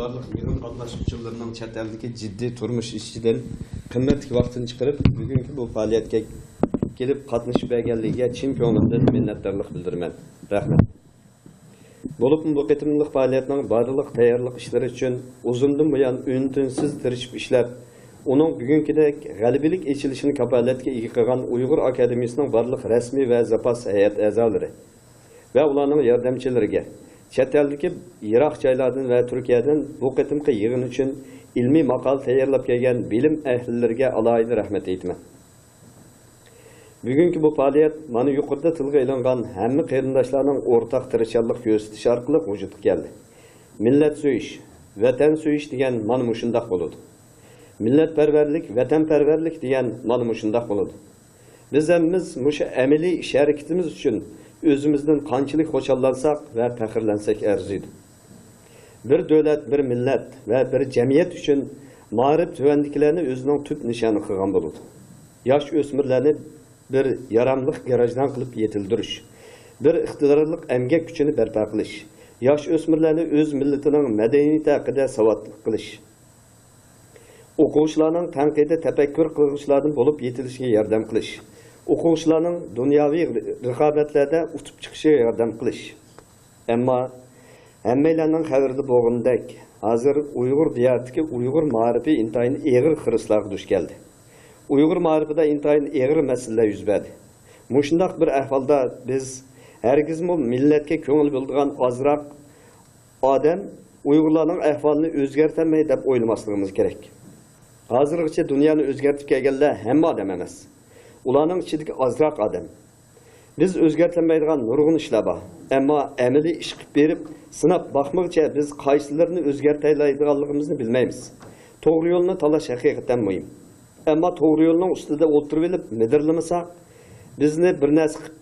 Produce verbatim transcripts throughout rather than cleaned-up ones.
يىغىن قاتناشقۇچىلىرىنىڭ چەت ئەلدىكى جىددىي تۇرمۇش ئىشىدىن قىممەتلىك ۋاقتىنى چىقىرىپ، بۈگۈنكى بۇ پائالىيەتكە كېلىپ قاتنىشىپ بەرگەنلىكىگە چىن كۆڭلۈمدىن مىننەتدارلىق بىلدۈرىمەن. رەھمەت. بولۇپمۇ بۇ قېتىملىق پائالىيەتنىڭ بارلىق تەييارلىق ئىشلىرى ئۈچۈن ئۇزۇندىن بۇيان ئۈن-تىنسىز تىرىشىپ ئىشلەپ، ئۇنىڭ بۈگۈنكىدەك غەلىبىلىك ئېچىلىشىنى كاپالەتكە ئىگە قىلغان ئۇيغۇر ئاكادېمىيىسىنىڭ بارلىق رەسمىي ۋە زاپاس ھەيئەت ئەزالىرى ۋە ئۇلارنىڭ ياردەمچىلىرىگە، چەت ئەلدىكى يىراق جايلاردىن ۋە تۈركىيەدىن بۇ قېتىمقى يىغىن ئۈچۈن ئىلمىي ماقالە تەييارلاپ كەلگەن بىلىم ئەھلىلىرىگە ئالاھىدە رەھمەت ئېيتىمەن. بۈگۈنكى بۇ پائالىيەت مانا يۇقىرىدا تىلغا ئېلىنغان ھەممە قېرىنداشلارنىڭ ئورتاق تىرىشچانلىق كۆرسىتىشى ئارقىلىق ۋۇجۇدقا كەلدى. مىللەت سۆيۈش، ۋەتەن سۆيۈش دېگەن مانا مۇشۇنداق بولىدۇ. مىللەتپەرۋەرلىك، ۋەتەنپەرۋەرلىك دېگەن مانا مۇشۇنداق بولىدۇ. بىز ھەممىمىز مۇشۇ ئەمەلىي ئىش ھەرىكىتىمىز ئۈچۈن ئۆزىمىزدىن قانچىلىك خۇشاللانساق ۋە پەخىرلەنسەك ئەرزىيدۇ. بىر دۆلەت، بىر مىللەت ۋە بىر جەمئىيەت ئۈچۈن مائارىپ تۆۋەندىكىلەرنى ئۆزىنىڭ تۈپ نىشانى قىلغان بولىدۇ. ياش ئۆسمۈرلەرنى بىر ياراملىق گىراژدان قىلىپ يېتىلدۈرۈش، بىر ئىقتىدارلىق ئەمگەك كۈچىنى بەرپا قىلىش، ياش ئۆسمۈرلەرنى ئۆز مىللىتىنىڭ مەدەنىيىتى ھەققىدە ساۋاتلىق قىلىش، ئوقۇغۇچىلارنىڭ تەنقىدىي تەپەككۇر قىلغۇچىلاردىن بولۇپ يېتىلىشىگە ياردەم قىلىش، ئوقۇغۇچىلارنىڭ دۇنياۋى رىقابەتلەردە ئۇتۇپ چىقىشىغا ياردەم قىلىش. ئەمما ھەممەيلەننىڭ خەۋىرىدە بولغىنىدەك، ھازىر ئۇيغۇر دىيارىدىكى ئۇيغۇر مائارىپى ئىنتايىن ئېغىر خىرىسلارغا دۇچ كەلدى. ئۇيغۇر مائارىپىدا ئىنتايىن ئېغىر مەسىلىلەر يۈز بەردى. مۇشۇنداق بىر ئەھۋالدا بىز ھەرگىزمۇ مىللەتكە كۆڭۈل بۆلىدىغان ئازراق ئادەم ئۇيغۇرلارنىڭ ئەھۋالىنى ئۆزگەرتەلمەي دەپ ئويلىماسلىقىمىز كېرەك. ھازىرغىچە دۇنيانى ئۆزگەرتىپ كەلگەنلەر ھەممە ئادەم ئەمەس. ئۇلارنىڭ ئىچىدىكى ئازراق ئادەم. بىز ئۆزگەرتەلمەيدىغان نۇرغۇن ئىشلار بار. ئەمما ئەمەلىي ئىش قىلىپ بېرىپ، سىناپ باقمىغۇچە بىز قايسىلىرىنى ئۆزگەرتەلەيدىغانلىقىمىزنى بىلمەيمىز. توغرا يولنى تاللاش ھەقىقەتەن مۇھىم. ئەمما توغرا يولنىڭ ئۈستىدە ئولتۇرۇۋېلىپ مىدىرلىمىساق، بىزنى بىر نەرسە قىلىپ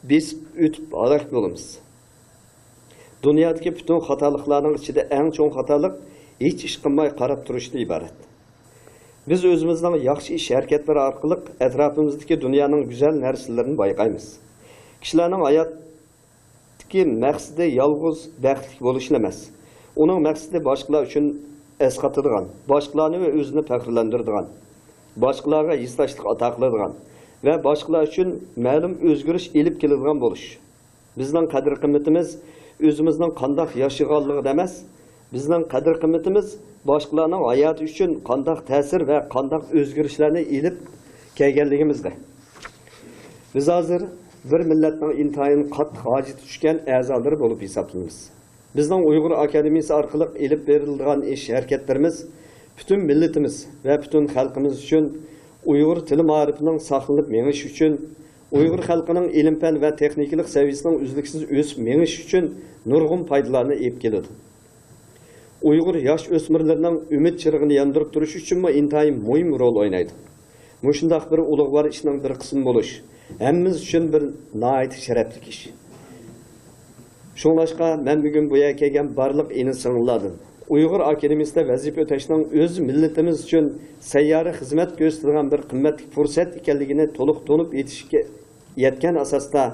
بېسىپ ئۆتۈپ ھالاك بولىمىز. دۇنيادىكى پۈتۈن خاتالىقلارنىڭ ئىچىدە ئەڭ چوڭ خاتالىق ھېچ ئىش قىلماي قاراپ تۇرۇشتىن ئىبارەت. بىز ئۆزىمىزنىڭ ياخشى ئىش ھەرىكەتلىرى ئارقىلىق ئەتراپىمىزدىكى دۇنيانىڭ گۈزەل نەرسىلىرىنى بايقايمىز. كىشىلەرنىڭ ھاياتتىكى مەقسىتى يالغۇز بەختلىك بولۇشلا ئەمەس. ئۇنىڭ مەقسىتى باشقىلار ئۈچۈن ئەسقاتىدىغان، باشقىلارنى ۋە ئۆزىنى پەخىرلەندۈرىدىغان، باشقىلارغا ھېسداشلىق ئاتا قىلىدىغان ۋە باشقىلار ئۈچۈن مەلۇم ئۆزگىرىش ئېلىپ كېلىدىغان بولۇش. بىزنىڭ قەدىر-قىممىتىمىز ئۆزىمىزنىڭ قانداق ياشىغانلىقىدا ئەمەس، بىزنىڭ قەدىر-قىممىتىمىز باشقىلارنىڭ ھاياتى ئۈچۈن قانداق تەسىر ۋە قانداق ئۆزگىرىشلەرنى ئېلىپ كەلگەنلىكىمىزدە. بىز ھازىر بىر مىللەتنىڭ ئىنتايىن قاتتىق ھاجىتى چۈشكەن ئەزالىرى بولۇپ ھېسابلىنىمىز. بىزنىڭ ئۇيغۇر ئاكادېمىيىسى ئارقىلىق ئېلىپ بېرىلىدىغان ئىش ھەرىكەتلىرىمىز پۈتۈن مىللىتىمىز ۋە پۈتۈن خەلقىمىز ئۈچۈن، ئۇيغۇر تىلى مائارىپىنىڭ ساقلىنىپ مېڭىشى ئۈچۈن، ئۇيغۇر خەلقىنىڭ ئىلىم-پەن ۋە تېخنىكىلىق سەۋىيەسىنىڭ ئۈزلۈكسىز ئۆسۈپ مېڭىشى ئۈچۈن نۇرغۇن پايدىلارنى ئېلىپ كېلىدۇ. ئۇيغۇر ياش ئۆسمۈرلىرىنىڭ ئۈمىد چىرىغىنى ياندۇرۇپ تۇرۇش ئۈچۈنمۇ ئىنتايىن مۇھىم رول ئوينايدۇ. مۇشۇنداق بىر ئۇلۇغۋار ئىشنىڭ بىر قىسمى بولۇش ھەممىمىز ئۈچۈن بىر ناھايىتى شەرەپلىك ئىش. شۇڭلاشقا، مەن بۈگۈن بۇ يەرگە كەلگەن بارلىق ئىنى-سىڭىللاردىن، ئۇيغۇر ئاكادېمىيىسىدا ۋەزىپە ئۆتەشنىڭ ئۆز مىللىتىمىز ئۈچۈن سەييارە خىزمەت كۆرسىتىدىغان بىر قىممەتلىك پۇرسەت ئىكەنلىكىنى تولۇق تونۇپ يېتىشكە يەتكەن ئاساستا،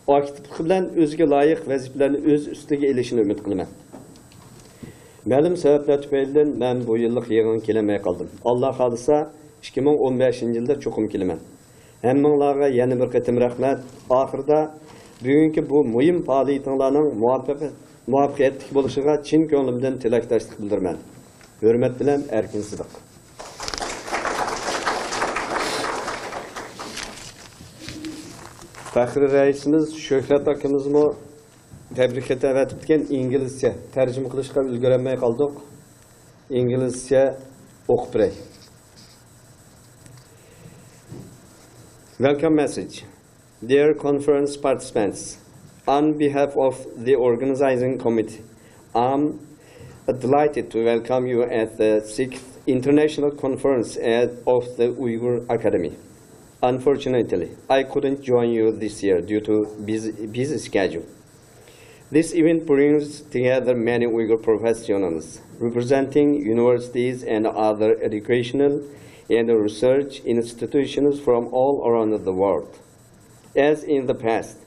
ئاكتىپلىق بىلەن ئۆزىگە لايىق ۋەزىپىلەرنى ئۆز ئۈستىگە ئېلىشىنى ئۈمىد قىلىمەن. مەلۇم سەۋەبلەر تۈپەيلىدىن مەن بۇ يىللىق يىغىنغا كېلەلمەي قالدىم. ئاللا خالىسا، ئىككى مىڭ ئون بەشىنچى يىلدا چوقۇم كېلىمەن. ھەممىڭلارغا يەنە بىر قېتىم رەھمەت. ئاخىرىدا بۈگۈنكى بۇ مۇھىم پائالىيىتىڭلارنىڭ مۇۋەپپەق-، مۇۋەپپەقىيەتلىك بولۇشىغا چىن كۆڭلۈمدىن تىلەكداشلىق بىلدۈرىمەن. ھۆرمەت بىلەن، ئەركىن سىدىق. پەخرىي رەئىسىمىز شۆھرەت ئاكىمىزمۇ تەبرىك خېتى ئەۋەتىپتىكەن، ئىنگلىزچە تەرجىمە قىلىشقا ئۈلگۈرەلمەي قالدۇق. ئىنگلىزچە ئوقۇپ بېرەي. Welcome message. Dear conference participants, on behalf of the organizing committee, I'm delighted to welcome you at the sixth International Conference at, of the Uyghur Academy. Unfortunately, I couldn't join you this year due to busy, busy schedule. This event brings together many Uyghur professionals representing universities and other educational and research institutions from all around the world. As in the past,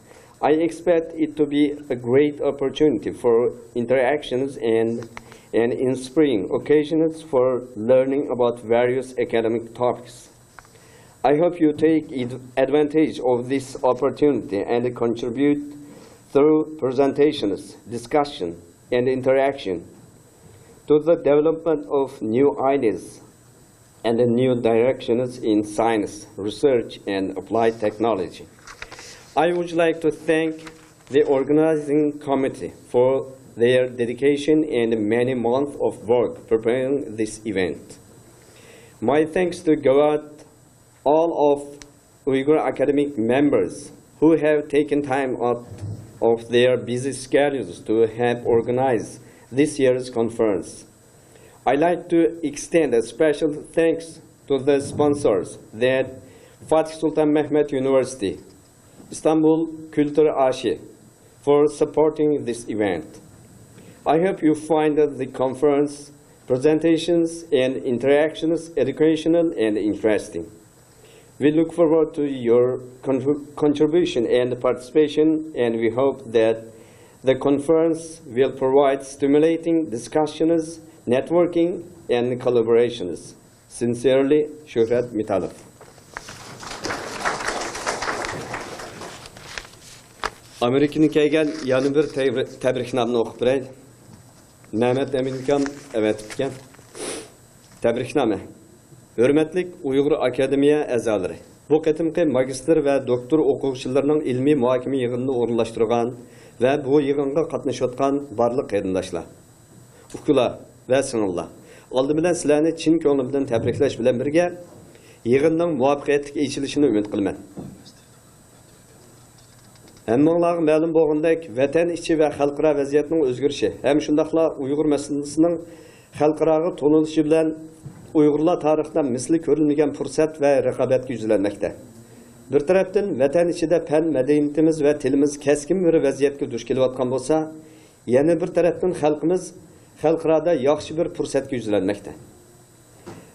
I expect it to be a great opportunity for interactions and and inspiring occasions for learning about various academic topics. I hope you take ad- advantage of this opportunity and contribute through presentations, discussion, and interaction to the development of new ideas and new directions in science, research, and applied technology. I would like to thank the organizing committee for their dedication and many months of work preparing this event. My thanks to Gawad, all of Uyghur Academic members who have taken time out of their busy schedules to help organize this year's conference. I'd like to extend a special thanks to the sponsors, that Fatih Sultan Mehmet University, Istanbul Kültür Aşı, for supporting this event. I hope you find the conference, presentations, and interactions educational and interesting. We look forward to your contrib- contribution and participation, and we hope that the conference will provide stimulating discussions, networking, and collaborations. Sincerely, Shuhrat Mitalov. ئامېرىكىدىن كەلگەن يەنە بىر تەبرىكنامىنى ئوقۇپ بېرەي. مەمەت ئەمىنكام ئەۋەتىپتىكەن. تەبرىكنامە. ھۆرمەتلىك ئۇيغۇر ئاكادېمىيە ئەزالىرى! بۇ قېتىمقى ماگىستىر ۋە دوكتور ئوقۇغۇچىلىرىنىڭ ئىلمىي مۇھاكىمە يىغىنىنى ئورۇنلاشتۇرغان ۋە بۇ يىغىنغا قاتنىشىۋاتقان بارلىق قېرىنداشلار، ئۇكىلار ۋە سىڭىللار! ئالدى بىلەن سىلەرنى چىن كۆڭلۈمدىن تەبرىكلەش بىلەن بىرگە، يىغىننىڭ مۇۋەپپەقىيەتلىك ئېچىلىشىنى ئۈمىد قىلىمەن. ھەممىڭلارغا مەلۇم بولغىنىدەك، ۋەتەن ئىچى ۋە خەلقئارا ۋەزىيەتنىڭ ئۆزگىرىشى ھەم شۇنداقلا ئۇيغۇر مەسىلىسىنىڭ خەلقئاراغا تونۇلۇشى بىلەن ئۇيغۇرلار تارىخىدا مىسلى كۆرۈلمىگەن پۇرسەت ۋە رىقابەتكە يۈزلەنمەكتە. بىر تەرەپتىن، ۋەتەن ئىچىدە پەن، مەدەنىيىتىمىز ۋە تىلىمىز كەسكىن بىر ۋەزىيەتكە دۇچ كېلىۋاتقان بولسا، يەنە بىر تەرەپتىن، خەلقىمىز خەلقئارادا ياخشى بىر پۇرسەتكە يۈزلەنمەكتە.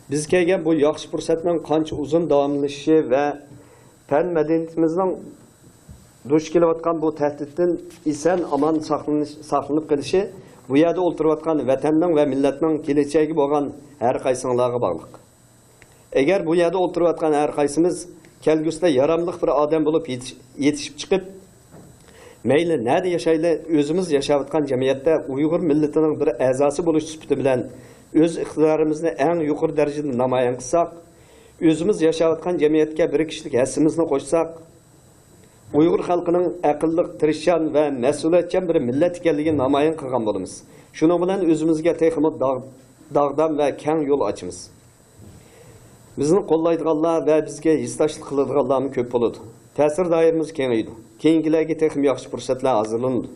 بىز كەلگەن بۇ ياخشى پۇرسەتنىڭ قانچە ئۇزۇن داۋاملىشىشى ۋە پەن مەدەنىيىتىمىزنىڭ دۇچ كېلىۋاتقان بۇ تەھدىتتىن ئېسەن-ئامان ساقلىنىش، ساقلىنىپ قېلىشى بۇ يەردە ئولتۇرۇۋاتقان ۋەتەننىڭ ۋە مىللەتنىڭ كېلەچەكى بولغان ھەر قايسىڭلارغا باغلىق. ئەگەر بۇ يەردە ئولتۇرۇۋاتقان ھەر قايسىمىز كەلگۈسىدە ياراملىق بىر ئادەم بولۇپ يېتىش-، يېتىشىپ چىقىپ، مەيلى نەدە ياشايلى، ئۆزىمىز ياشاۋاتقان جەمئىيەتتە ئۇيغۇر مىللىتىنىڭ بىر ئەزاسى بولۇش سۈپىتى بىلەن ئۆز ئىقتىدارىمىزنى ئەڭ يۇقىرى دەرىجىدە نامايان قىلساق، ئۆزىمىز ياشاۋاتقان جەمئىيەتكە بىر كىشىلىك ھەسسىمىزنى قوشساق، ئۇيغۇر خەلقىنىڭ ئەقىللىق، تىرىشچان ۋە مەسئۇلىيەتچان بىر مىللەت ئىكەنلىكىنى نامايان قىلغان بولىمىز. شۇنىڭ بىلەن ئۆزىمىزگە تېخىمۇ داغ-، داغدام ۋە كەڭ يول ئاچىمىز. بىزنى قوللايدىغانلار ۋە بىزگە ھېسداشلىق قىلىدىغانلارمۇ كۆپ بولىدۇ. تەسىر دائىرىمىز كېڭىيىدۇ. كېيىنكىلەرگە تېخىمۇ ياخشى پۇرسەتلەر ھازىرلىنىدۇ.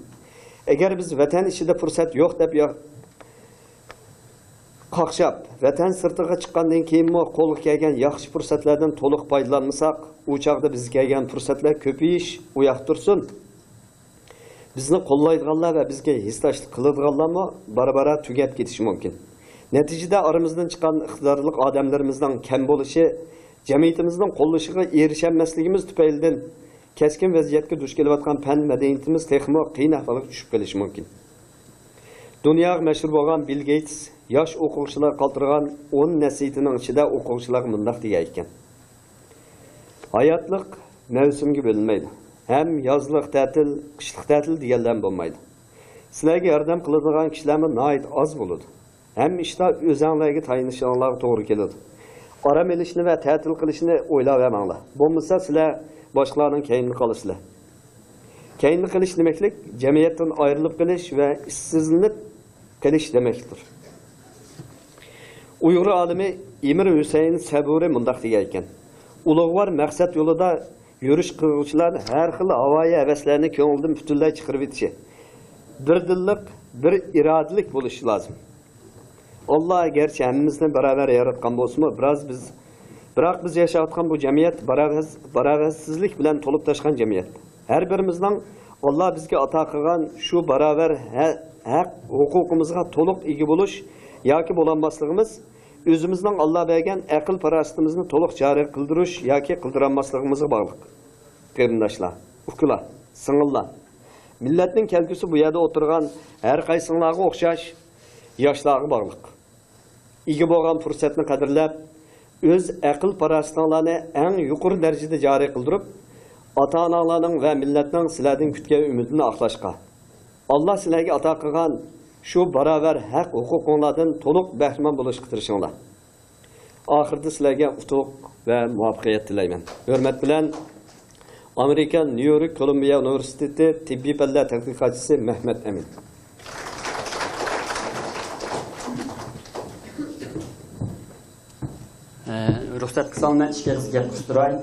ئەگەر بىز ۋەتەن ئىچىدە پۇرسەت يوق دەپ يا-، قاقشاپ، ۋەتەن سىرتىغا چىققاندىن كېيىنمۇ قولغا كەلگەن ياخشى پۇرسەتلەردىن تولۇق پايدىلانمىساق، ئۇ چاغدا بىزگە كەلگەن پۇرسەتلەر كۆپىيىش ئۇياقتا تۇرسۇن، بىزنى قوللايدىغانلار ۋە بىزگە ھېسداشلىق قىلىدىغانلارمۇ بارا-بارا تۈگەپ كېتىشى مۇمكىن. نەتىجىدە ئارىمىزدىن چىققان ئىقتىدارلىق ئادەملىرىمىزنىڭ كەم بولۇشى، جەمئىيىتىمىزنىڭ قوللىشىغا ئېرىشەلمەسلىكىمىز تۈپەيلىدىن كەسكىن ۋەزىيەتكە دۇچ كېلىۋاتقان پەن مەدەنىيىتىمىز تېخىمۇ قىيىن ئەھۋالغا چۈشۈپ قېلىشى مۇمكىن. دۇنياغا مەشھۇر بولغان بىل گېيتس ياش ئوقۇغۇچىلارغا قالدۇرغان ئون نەسىھىتىنىڭ ئىچىدە ئوقۇغۇچىلارغا مۇنداق دېگەن ئىكەن: ھاياتلىق مەۋسۇمگە بۆلۈنمەيدۇ. ھەم يازلىق تەتىل، قىشلىق تەتىل دېگەنلەرمۇ بولمايدۇ. سىلەرگە ياردەم قىلىدىغان كىشىلەرمۇ ناھايىتى ئاز بولىدۇ. ھەممە ئىشتا ئۆزەڭلارگە تايىنىشىڭلارغا توغرا كېلىدۇ. ئارام ئېلىشنى ۋە تەتىل قىلىشنى ئويلاۋەرمەڭلار. بولمىسا سىلەر باشقىلارنىڭ كەينىدە قالىسىلەر. كەينىدە قېلىش دېمەكلىك جەمئىيەتتىن ئايرىلىپ قېلىش ۋە ئىشسىزلىنىپ قېلىش دېمەكلىكتۇر. ئۇيغۇر ئالىمى ئىمىر ھۈسەيىن سەبۇرى مۇنداق دېگەن ئىكەن: ئۇلۇغۋار مەقسەت يولىدا يۈرۈش قىلغۇچىلار ھەر خىل ھاۋايى ھەۋەسلەرنى كۆڭلىدىن پۈتۈنلەي چىقىرىۋېتىشى، بىردىنلىق، بىر ئىرادىلىك بولۇشى لازىم. ئاللا گەرچە ھەممىمىزنى باراۋەر ياراتقان بولسىمۇ، بىراز بىز، بىراق بىز ياشاۋاتقان بۇ جەمئىيەت باراۋەر-، باراۋەرسىزلىك بىلەن تولۇپ تاشقان جەمئىيەت. ھەر بىرىمىزنىڭ ئاللا بىزگە ئاتا قىلغان شۇ باراۋەر ھە-، ھەق ھوقۇقىمىزغا تولۇق ئىگە بولۇش ياكى بولالماسلىقىمىز، ئۆزىمىزنىڭ ئاللا بەرگەن ئەقىل-پاراسىتىمىزنى تولۇق جارى قىلدۇرۇش ياكى قىلدۇرالماسلىقىمىزغا باغلىق. قېرىنداشلار، ئۇكىلار، سىڭىللار، مىللەتنىڭ كەلگۈسى بۇ يەردە ئولتۇرغان ھەر قايسىڭلارغا ئوخشاش ياشلارغا باغلىق. ئىگە بولغان پۇرسەتنى قەدىرلەپ، ئۆز ئەقىل-پاراسىتىڭلارنى ئەڭ يۇقىرى دەرىجىدە جارى قىلدۇرۇپ، ئاتا-ئاناڭلارنىڭ ۋە مىللەتنىڭ سىلەردىن كۈتكەن ئۈمىدىنى ئاقلاشقا، ئاللا سىلەرگە ئاتا قىلغان شۇ باراۋەر ھەق-ھوقۇقۇڭلاردىن تولۇق بەھرىمەن بولۇشقا تىرىشىڭلار. ئاخىرىدا سىلەرگە ئۇتۇق ۋە مۇۋەپپەقىيەت تىلەيمەن. ھۆرمەت بىلەن، ئامېرىكا نيۇ يورك كولومبىيە ئۇنىۋېرسىتېتى تېببىي پەنلەر تەتقىقاتچىسى مەھمەت ئەمىن. ئە، رۇخسەت قىلساڭ، مەن ئىككى ئېغىز گەپ قىلىپ تۇراي.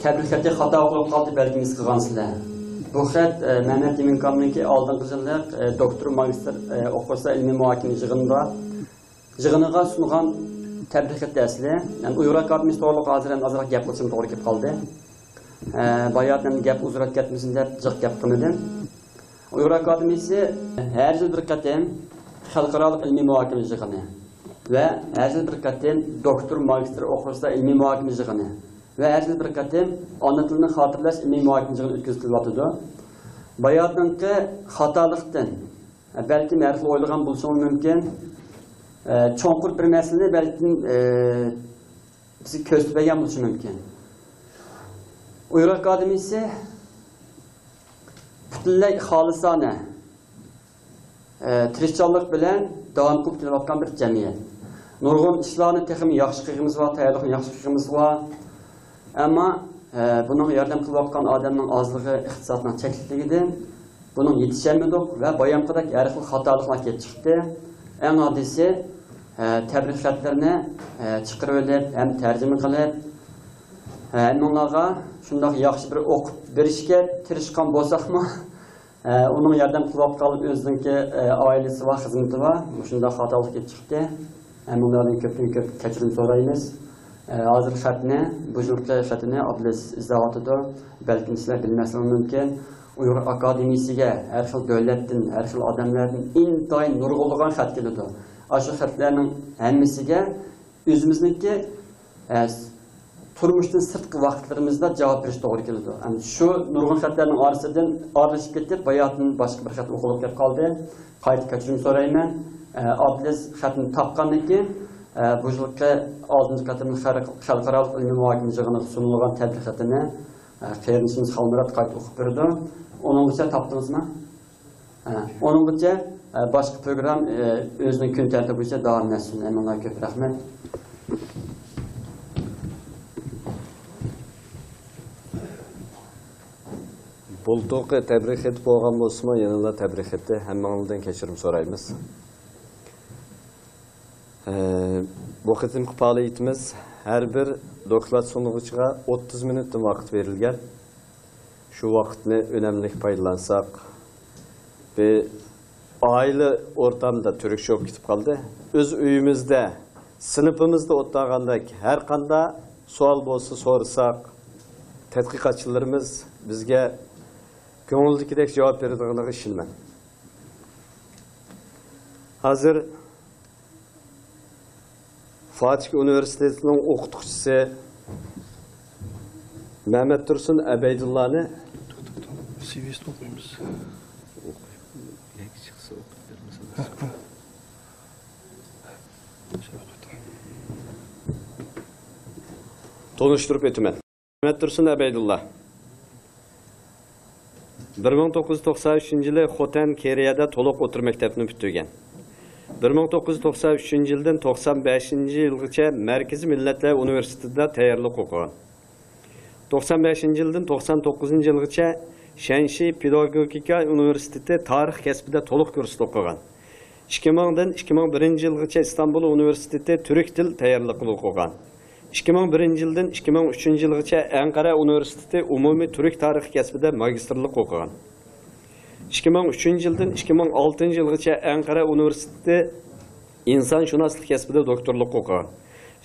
تەبرىك خېتى خاتا ئوقۇلۇپ قالدى، بەلكىم ھېس قىلغانسىلەر. بۇ خەت، ئە، مەمەت ئىمىنكامنىڭكى ئالدىنقى يىللىق، ئە، دوكتور، ماگىستىر، ئە، ئوقۇغۇچىلار ئىلمىي مۇھاكىمە يىغىنىدا يىغىنىغا سۇنغان تەبرىك خېتى ئەسلى. يەنى ئۇيغۇر ئاكادېمىيىسى توغرىلىق ھازىر ئەمدى ئازراق گەپ قىلسام توغرا كېلىپ قالدى. ئە، باياتىن گەپ ئۇزىراپ كەتمىسۇن دەپ جىق گەپ قىلمىدىم. ئۇيغۇر ئاكادېمىيىسى ھەر يىل بىر قېتىم خەلقئارالىق ئىلمىي مۇھاكىمە يىغىنى ۋە ھەر يىل بىر قېتىم دوكتور، ماگىستىر ئوقۇغۇچىلار ئىلمىي مۇھاكىمە يىغىنى ۋە ھەر يىل بىر قېتىم ئانا تىلنى خاتىرىلەش ئىلمىي مۇھاكىمە يىغىنى ئۆتكۈزۈۋاتىدۇ. باياتىنقى خاتالىقتىن، بەلكىم ھەر خىل ئويلىغان بولۇشىڭىز مۇمكىن. ئە، چوڭقۇر بىر مەسىلىنى بەلكىم، ئە، بىزگە كۆرسىتىپ بەرگەن بولۇشى مۇمكىن. ئۇيغۇر ئاكادېمىيىسى پۈتۈنلەي خالىسانە، ئە، تىرىشچانلىق بىلەن داۋام قىلىپ كېلىۋاتقان بىر جەمئىيەت. نۇرغۇن ئىشلارنى تېخىمۇ ياخشى قىلغىمىز بار، تەييارلىقنى ياخشى قىلغىمىز بار. ئەمما، ئە، بۇنىڭغا ياردەم قىلىۋاتقان ئادەمنىڭ ئازلىقى، ئىقتىسادنىڭ چەكلىكلىكىدىن بۇنىڭغا يېتىشەلمىدۇق ۋە بايامقىدەك ھەر خىل خاتالىقلار كېلىپ چىقتى. ئەڭ ئاددىيسى، ئە، تەبرىك خەتلىرىنى، ئە، چىقىرىۋېلىپ، ھەم تەرجىمە قىلىپ، ھە، ھەممىڭلارغا شۇنداق ياخشى بىر ئوقۇپ بېرىشكە تىرىشقان بولساقمۇ، ئە، ئۇنىڭ ياردەم قىلىۋاتقان ئۆزىنىڭكى، ئە، ئائىلىسى بار، خىزمىتى بار. مۇشۇنداق خاتالىق كېلىپ چىقتى. ھەممىڭلاردىن كۆپتىن كۆپ كەچۈرۈم سورايمىز. ئە، ھازىر خەتنى، بۇ يىلقى خەتنى ئابدۇلئەزىز ئىزدەۋاتىدۇ. بەلكىم سىلەر بىلمەسلىكىڭلار مۇمكىن. ئۇيغۇر ئاكادېمىيىسىگە ھەر خىل دۆلەتتىن، ھەر خىل ئادەملەردىن ئىنتايىن نۇرغۇنلىغان خەت كېلىدۇ. ئاشۇ خەتلەرنىڭ ھەممىسىگە ئۆزىمىزنىڭكى، ئە، تۇرمۇشتىن سىرتقى ۋاقىتلىرىمىزدا جاۋاب بېرىش توغرا كېلىدۇ. ئەمدى شۇ نۇرغۇن خەتلەرنىڭ ئارىسىدىن ئارىلىشىپ كېتىپ، باياتىن باشقا بىر خەت ئوقۇلۇپ كەپ قالدى. قايتا كەچۈرۈم سورايمەن. ئە، ئابلىز خەتنى تاپقاندىن كېيىن، ئە، بۇ يىلقى ئالتىنچى قېتىملىق خەلق-، خەلقئارالىق ئىلمىي مۇھاكىمە يىغىنىغا سۇنۇلغان تەبرىك خېتىنى، ئە، قېرىندىشىمىز خالمۇرات قايتا ئوقۇپ بېرىدۇ. ئۇنىڭغىچە تاپتىڭىزمۇ؟ ھە، ئۇنىڭغىچە، ئە، باشقا پروگرام، ئە، ئۆزىنىڭ كۈن تەرتىپى بويىچە داۋاملاشسۇن. ھەممىڭلارغا كۆپ رەھمەت. بۇلتۇرقى تەبرىك خېتى بولغان بولسىمۇ، يەنىلا تەبرىك خېتى، ھەممىڭلاردىن كەچۈرۈم سورايمىز. ئە، بۇ قېتىمقى پائالىيىتىمىز ھەر بىر دوكلات سۇنغۇچىغا ئوتتۇز مىنۇتتىن ۋاقىت بېرىلگەن. شۇ ۋاقىتنى ئۈنۈملۈك پايدىلانساق، بىر ئائىلە ئورتامدا تۈركچە بولۇپ كېتىپ قالدى. ئۆز ئۆيىمىزدە، سىنىپىمىزدا ئولتۇرغاندەك ھەر قانداق سوئال بولسا سورىساق، تەتقىقاتچىلىرىمىز بىزگە كۆڭۈلدىكىدەك جاۋاب بېرىدىغانلىقىغا ئىشىنىمەن. ھازىر فاتىھ ئۇنىۋېرسىتېتىنىڭ ئوقۇتقۇچىسى مەمەتتۇرسۇن ئەبەيدۇللانى، سىۋىسىنى ئوقۇيمىز. تونۇشتۇرۇپ ئۆتىمەن. مەمەتتۇرسۇن ئەبەيدۇللا بىر مىڭ توققۇز يۈز توقسان ئۈچىنچى يىلى خوتەن كېرىيەدە تولۇق ئوتتۇرا مەكتەپنى پۈتتۈرگەن. بىر مىڭ توققۇز يۈز توقسان ئۈچىنچى يىلدىن توقسان بەشىنچى يىلغىچە مەركىزىي مىللەتلەر ئۇنىۋېرسىتېتىدا تەييارلىق ئوقۇغان. توقسان بەشىنچى يىلدىن توقسان توققۇزىنچى يىلغىچە شەنشى پېداگوگىكا ئۇنىۋېرسىتېتى تارىخ كەسپىدە تولۇق كۇرستا ئوقۇغان. ئىككى مىڭدىن ئىككى مىڭ بىرىنچى يىلغىچە ئىستانبۇل ئۇنىۋېرسىتېتى تۈرك تىل تەييارلىقىدا ئوقۇغان. ئىككى مىڭ بىرىنچى يىلدىن ئىككى مىڭ ئۈچىنچى يىلغىچە ئەنقەرە ئۇنىۋېرسىتېتى ئومۇمىي تۈرك تارىخى كەسپىدە ماگىستىرلىق ئوقۇغان. ئىككى مىڭ ئۈچىنچى يىلدىن ئىككى مىڭ ئالتىنچى يىلغىچە ئەنقەرە ئۇنىۋېرسىتېتى ئىنسانشۇناسلىق كەسپىدە دوكتورلۇق ئوقۇغان.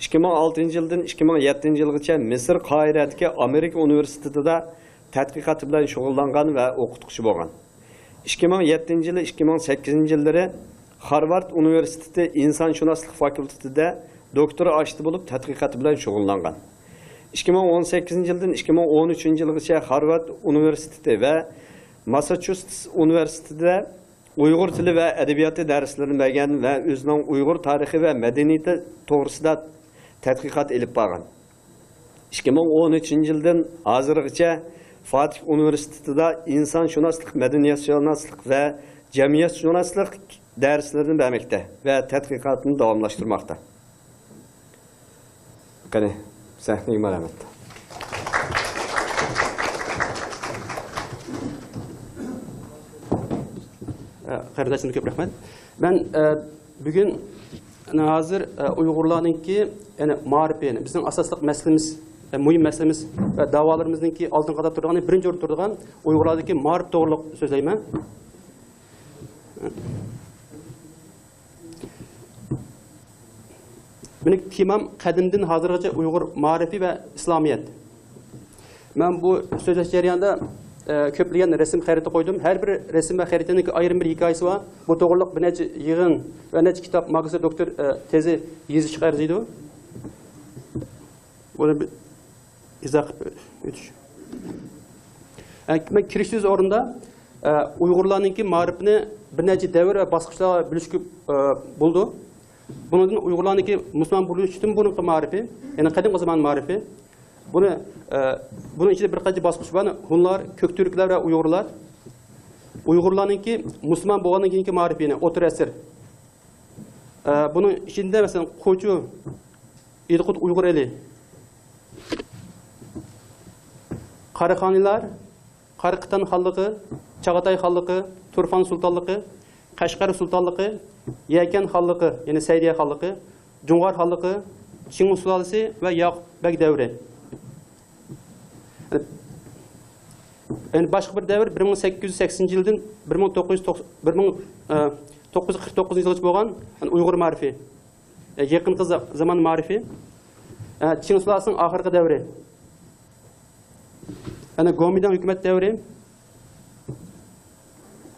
ئىككى مىڭ ئالتىنچى يىلدىن ئىككى مىڭ يەتتىنچى يىلغىچە مىسىر قاھىرەدىكى ئامېرىكا ئۇنىۋېرسىتېتىدا تەتقىقاتى بىلەن شۇغۇللانغان ۋە ئوقۇتقۇچى بولغان. ئىككى مىڭ يەتتىنچى يىلى، ئىككى مىڭ سەككىزىنچى يىللىرى خارۋارد ئۇنىۋېرسىتېتى ئىنسانشۇناسلىق فاكۇلتېتىدا دوكتور ئاشتى بولۇپ تەتقىقاتى بىلەن شۇغۇللانغان. ئىككى مىڭ ئون سەككىزىنچى يىلدىن ئىككى مىڭ ئون ئۈچىنچى يىلغىچە خارۋارد ئۇنىۋېرسىتېتى ۋە ماسساچۇسېتس ئۇنىۋېرسىتېتىدا ئۇيغۇر تىلى ۋە ئەدەبىياتى دەرسلىرىنى بەرگەن ۋە ئۆزىنىڭ ئۇيغۇر تارىخى ۋە مەدەنىيىتى توغرىسىدا تەتقىقات ئېلىپ بارغان. ئىككى مىڭ ئون ئۈچىنچى يىلدىن ھازىرغىچە فاتىھ ئۇنىۋېرسىتېتىدا ئىنسانشۇناسلىق، مەدەنىيەتشۇناسلىق ۋە جەمئىيەتشۇناسلىق دەرسلىرىنى بەرمەكتە ۋە تەتقىقاتىنى داۋاملاشتۇرماقتا. قېنى، سەھنىگە مەرھەمەت. قېرىنداشلىرىمغا كۆپ رەھمەت. مەن، ئە، بۈگۈن، يەنى ھازىر، ئە، ئۇيغۇرلارنىڭكى، يەنى مائارىپى، يەنى بىزنىڭ ئاساسلىق مەسىلىمىز، ئە، مۇھىم مەسىلىمىز ۋە داۋالىرىمىزنىڭكى ئالدىنقى قاتاردا تۇرىدىغىنى، بىرىنچى ئورۇندا تۇرىدىغان ئۇيغۇرلاردىكى مائارىپ توغرىلىق سۆزلەيمەن. مېنىڭ تېمام قەدىمدىن ھازىرغىچە ئۇيغۇر مائارىپى ۋە ئىسلامىيەت. مەن بۇ سۆزلەش جەريانىدا، ئە، كۆپلىگەن رەسىم، خەرىتە قويدۇم. ھەر بىر رەسىم ۋە خەرىتىنىڭ ئايرىم بىر ھېكايىسى بار. بۇ توغرىلىق بىر نەچچە يىغىن ۋە نەچچە كىتاب، ماگىستىر، دوكتور، ئە، تېزى يېزىشقا ئەرزىيدۇ. بۇنى بىر ئىزاھ قىلىپ ئۆتۈش. ئە، مەن كىرىش سۆزى ئورنىدا، ئە، ئۇيغۇرلارنىڭكى مائارىپىنى بىر نەچچە دەۋر ۋە باسقۇچلارغا بۆلۈشكە، ئە، بولىدۇ. بۇنىڭدىن ئۇيغۇرلارنىڭكى مۇسۇلمان بولۇشتىن بۇرۇنقى مائارىپى، يەنى قەدىمكى زامان مائارىپى. بۇنى، ئە، بۇنىڭ ئىچىدە بىر قانچە باسقۇچ بار. ھونلار، كۆك تۈركلەر ۋە ئۇيغۇرلار. ئۇيغۇرلارنىڭكى مۇسۇلمان بولغاندىن كېيىنكى مائارىپى، يەنى ئوتتۇرا ئەسىر. ئە، بۇنىڭ ئىچىدە، مەسىلەن، قوچۇ، ئىدىقۇت ئۇيغۇر ئېلى، قاراخانىيلار، قاراقىتان خانلىقى، چاغاتاي خانلىقى، تۇرفان سۇلتانلىقى، قەشقەر سۇلتانلىقى، يەكەن خانلىقى، يەنى سەئدىيە خانلىقى، جۇڭغار خانلىقى، چىڭ سۇلالىسى ۋە ياقۇپ بەگ دەۋرى. يەنى باشقا بىر دەۋر، بىر مىڭ سەككىز يۈز سەكسىنىنچى يىلدىن بىر مىڭ توققۇز يۈز توقسان، بىر مىڭ، ئە، توققۇز يۈز قىرىق توققۇزىنچى يىلغىچە بولغان، يەنى ئۇيغۇر مائارىپى. ئە، يېقىنقى زا-، زامان مائارىپى. ئە، چىڭ سۇلالىسىنىڭ ئاخىرقى دەۋرى. يەنى گومىنداڭ ھۆكۈمەت دەۋرى.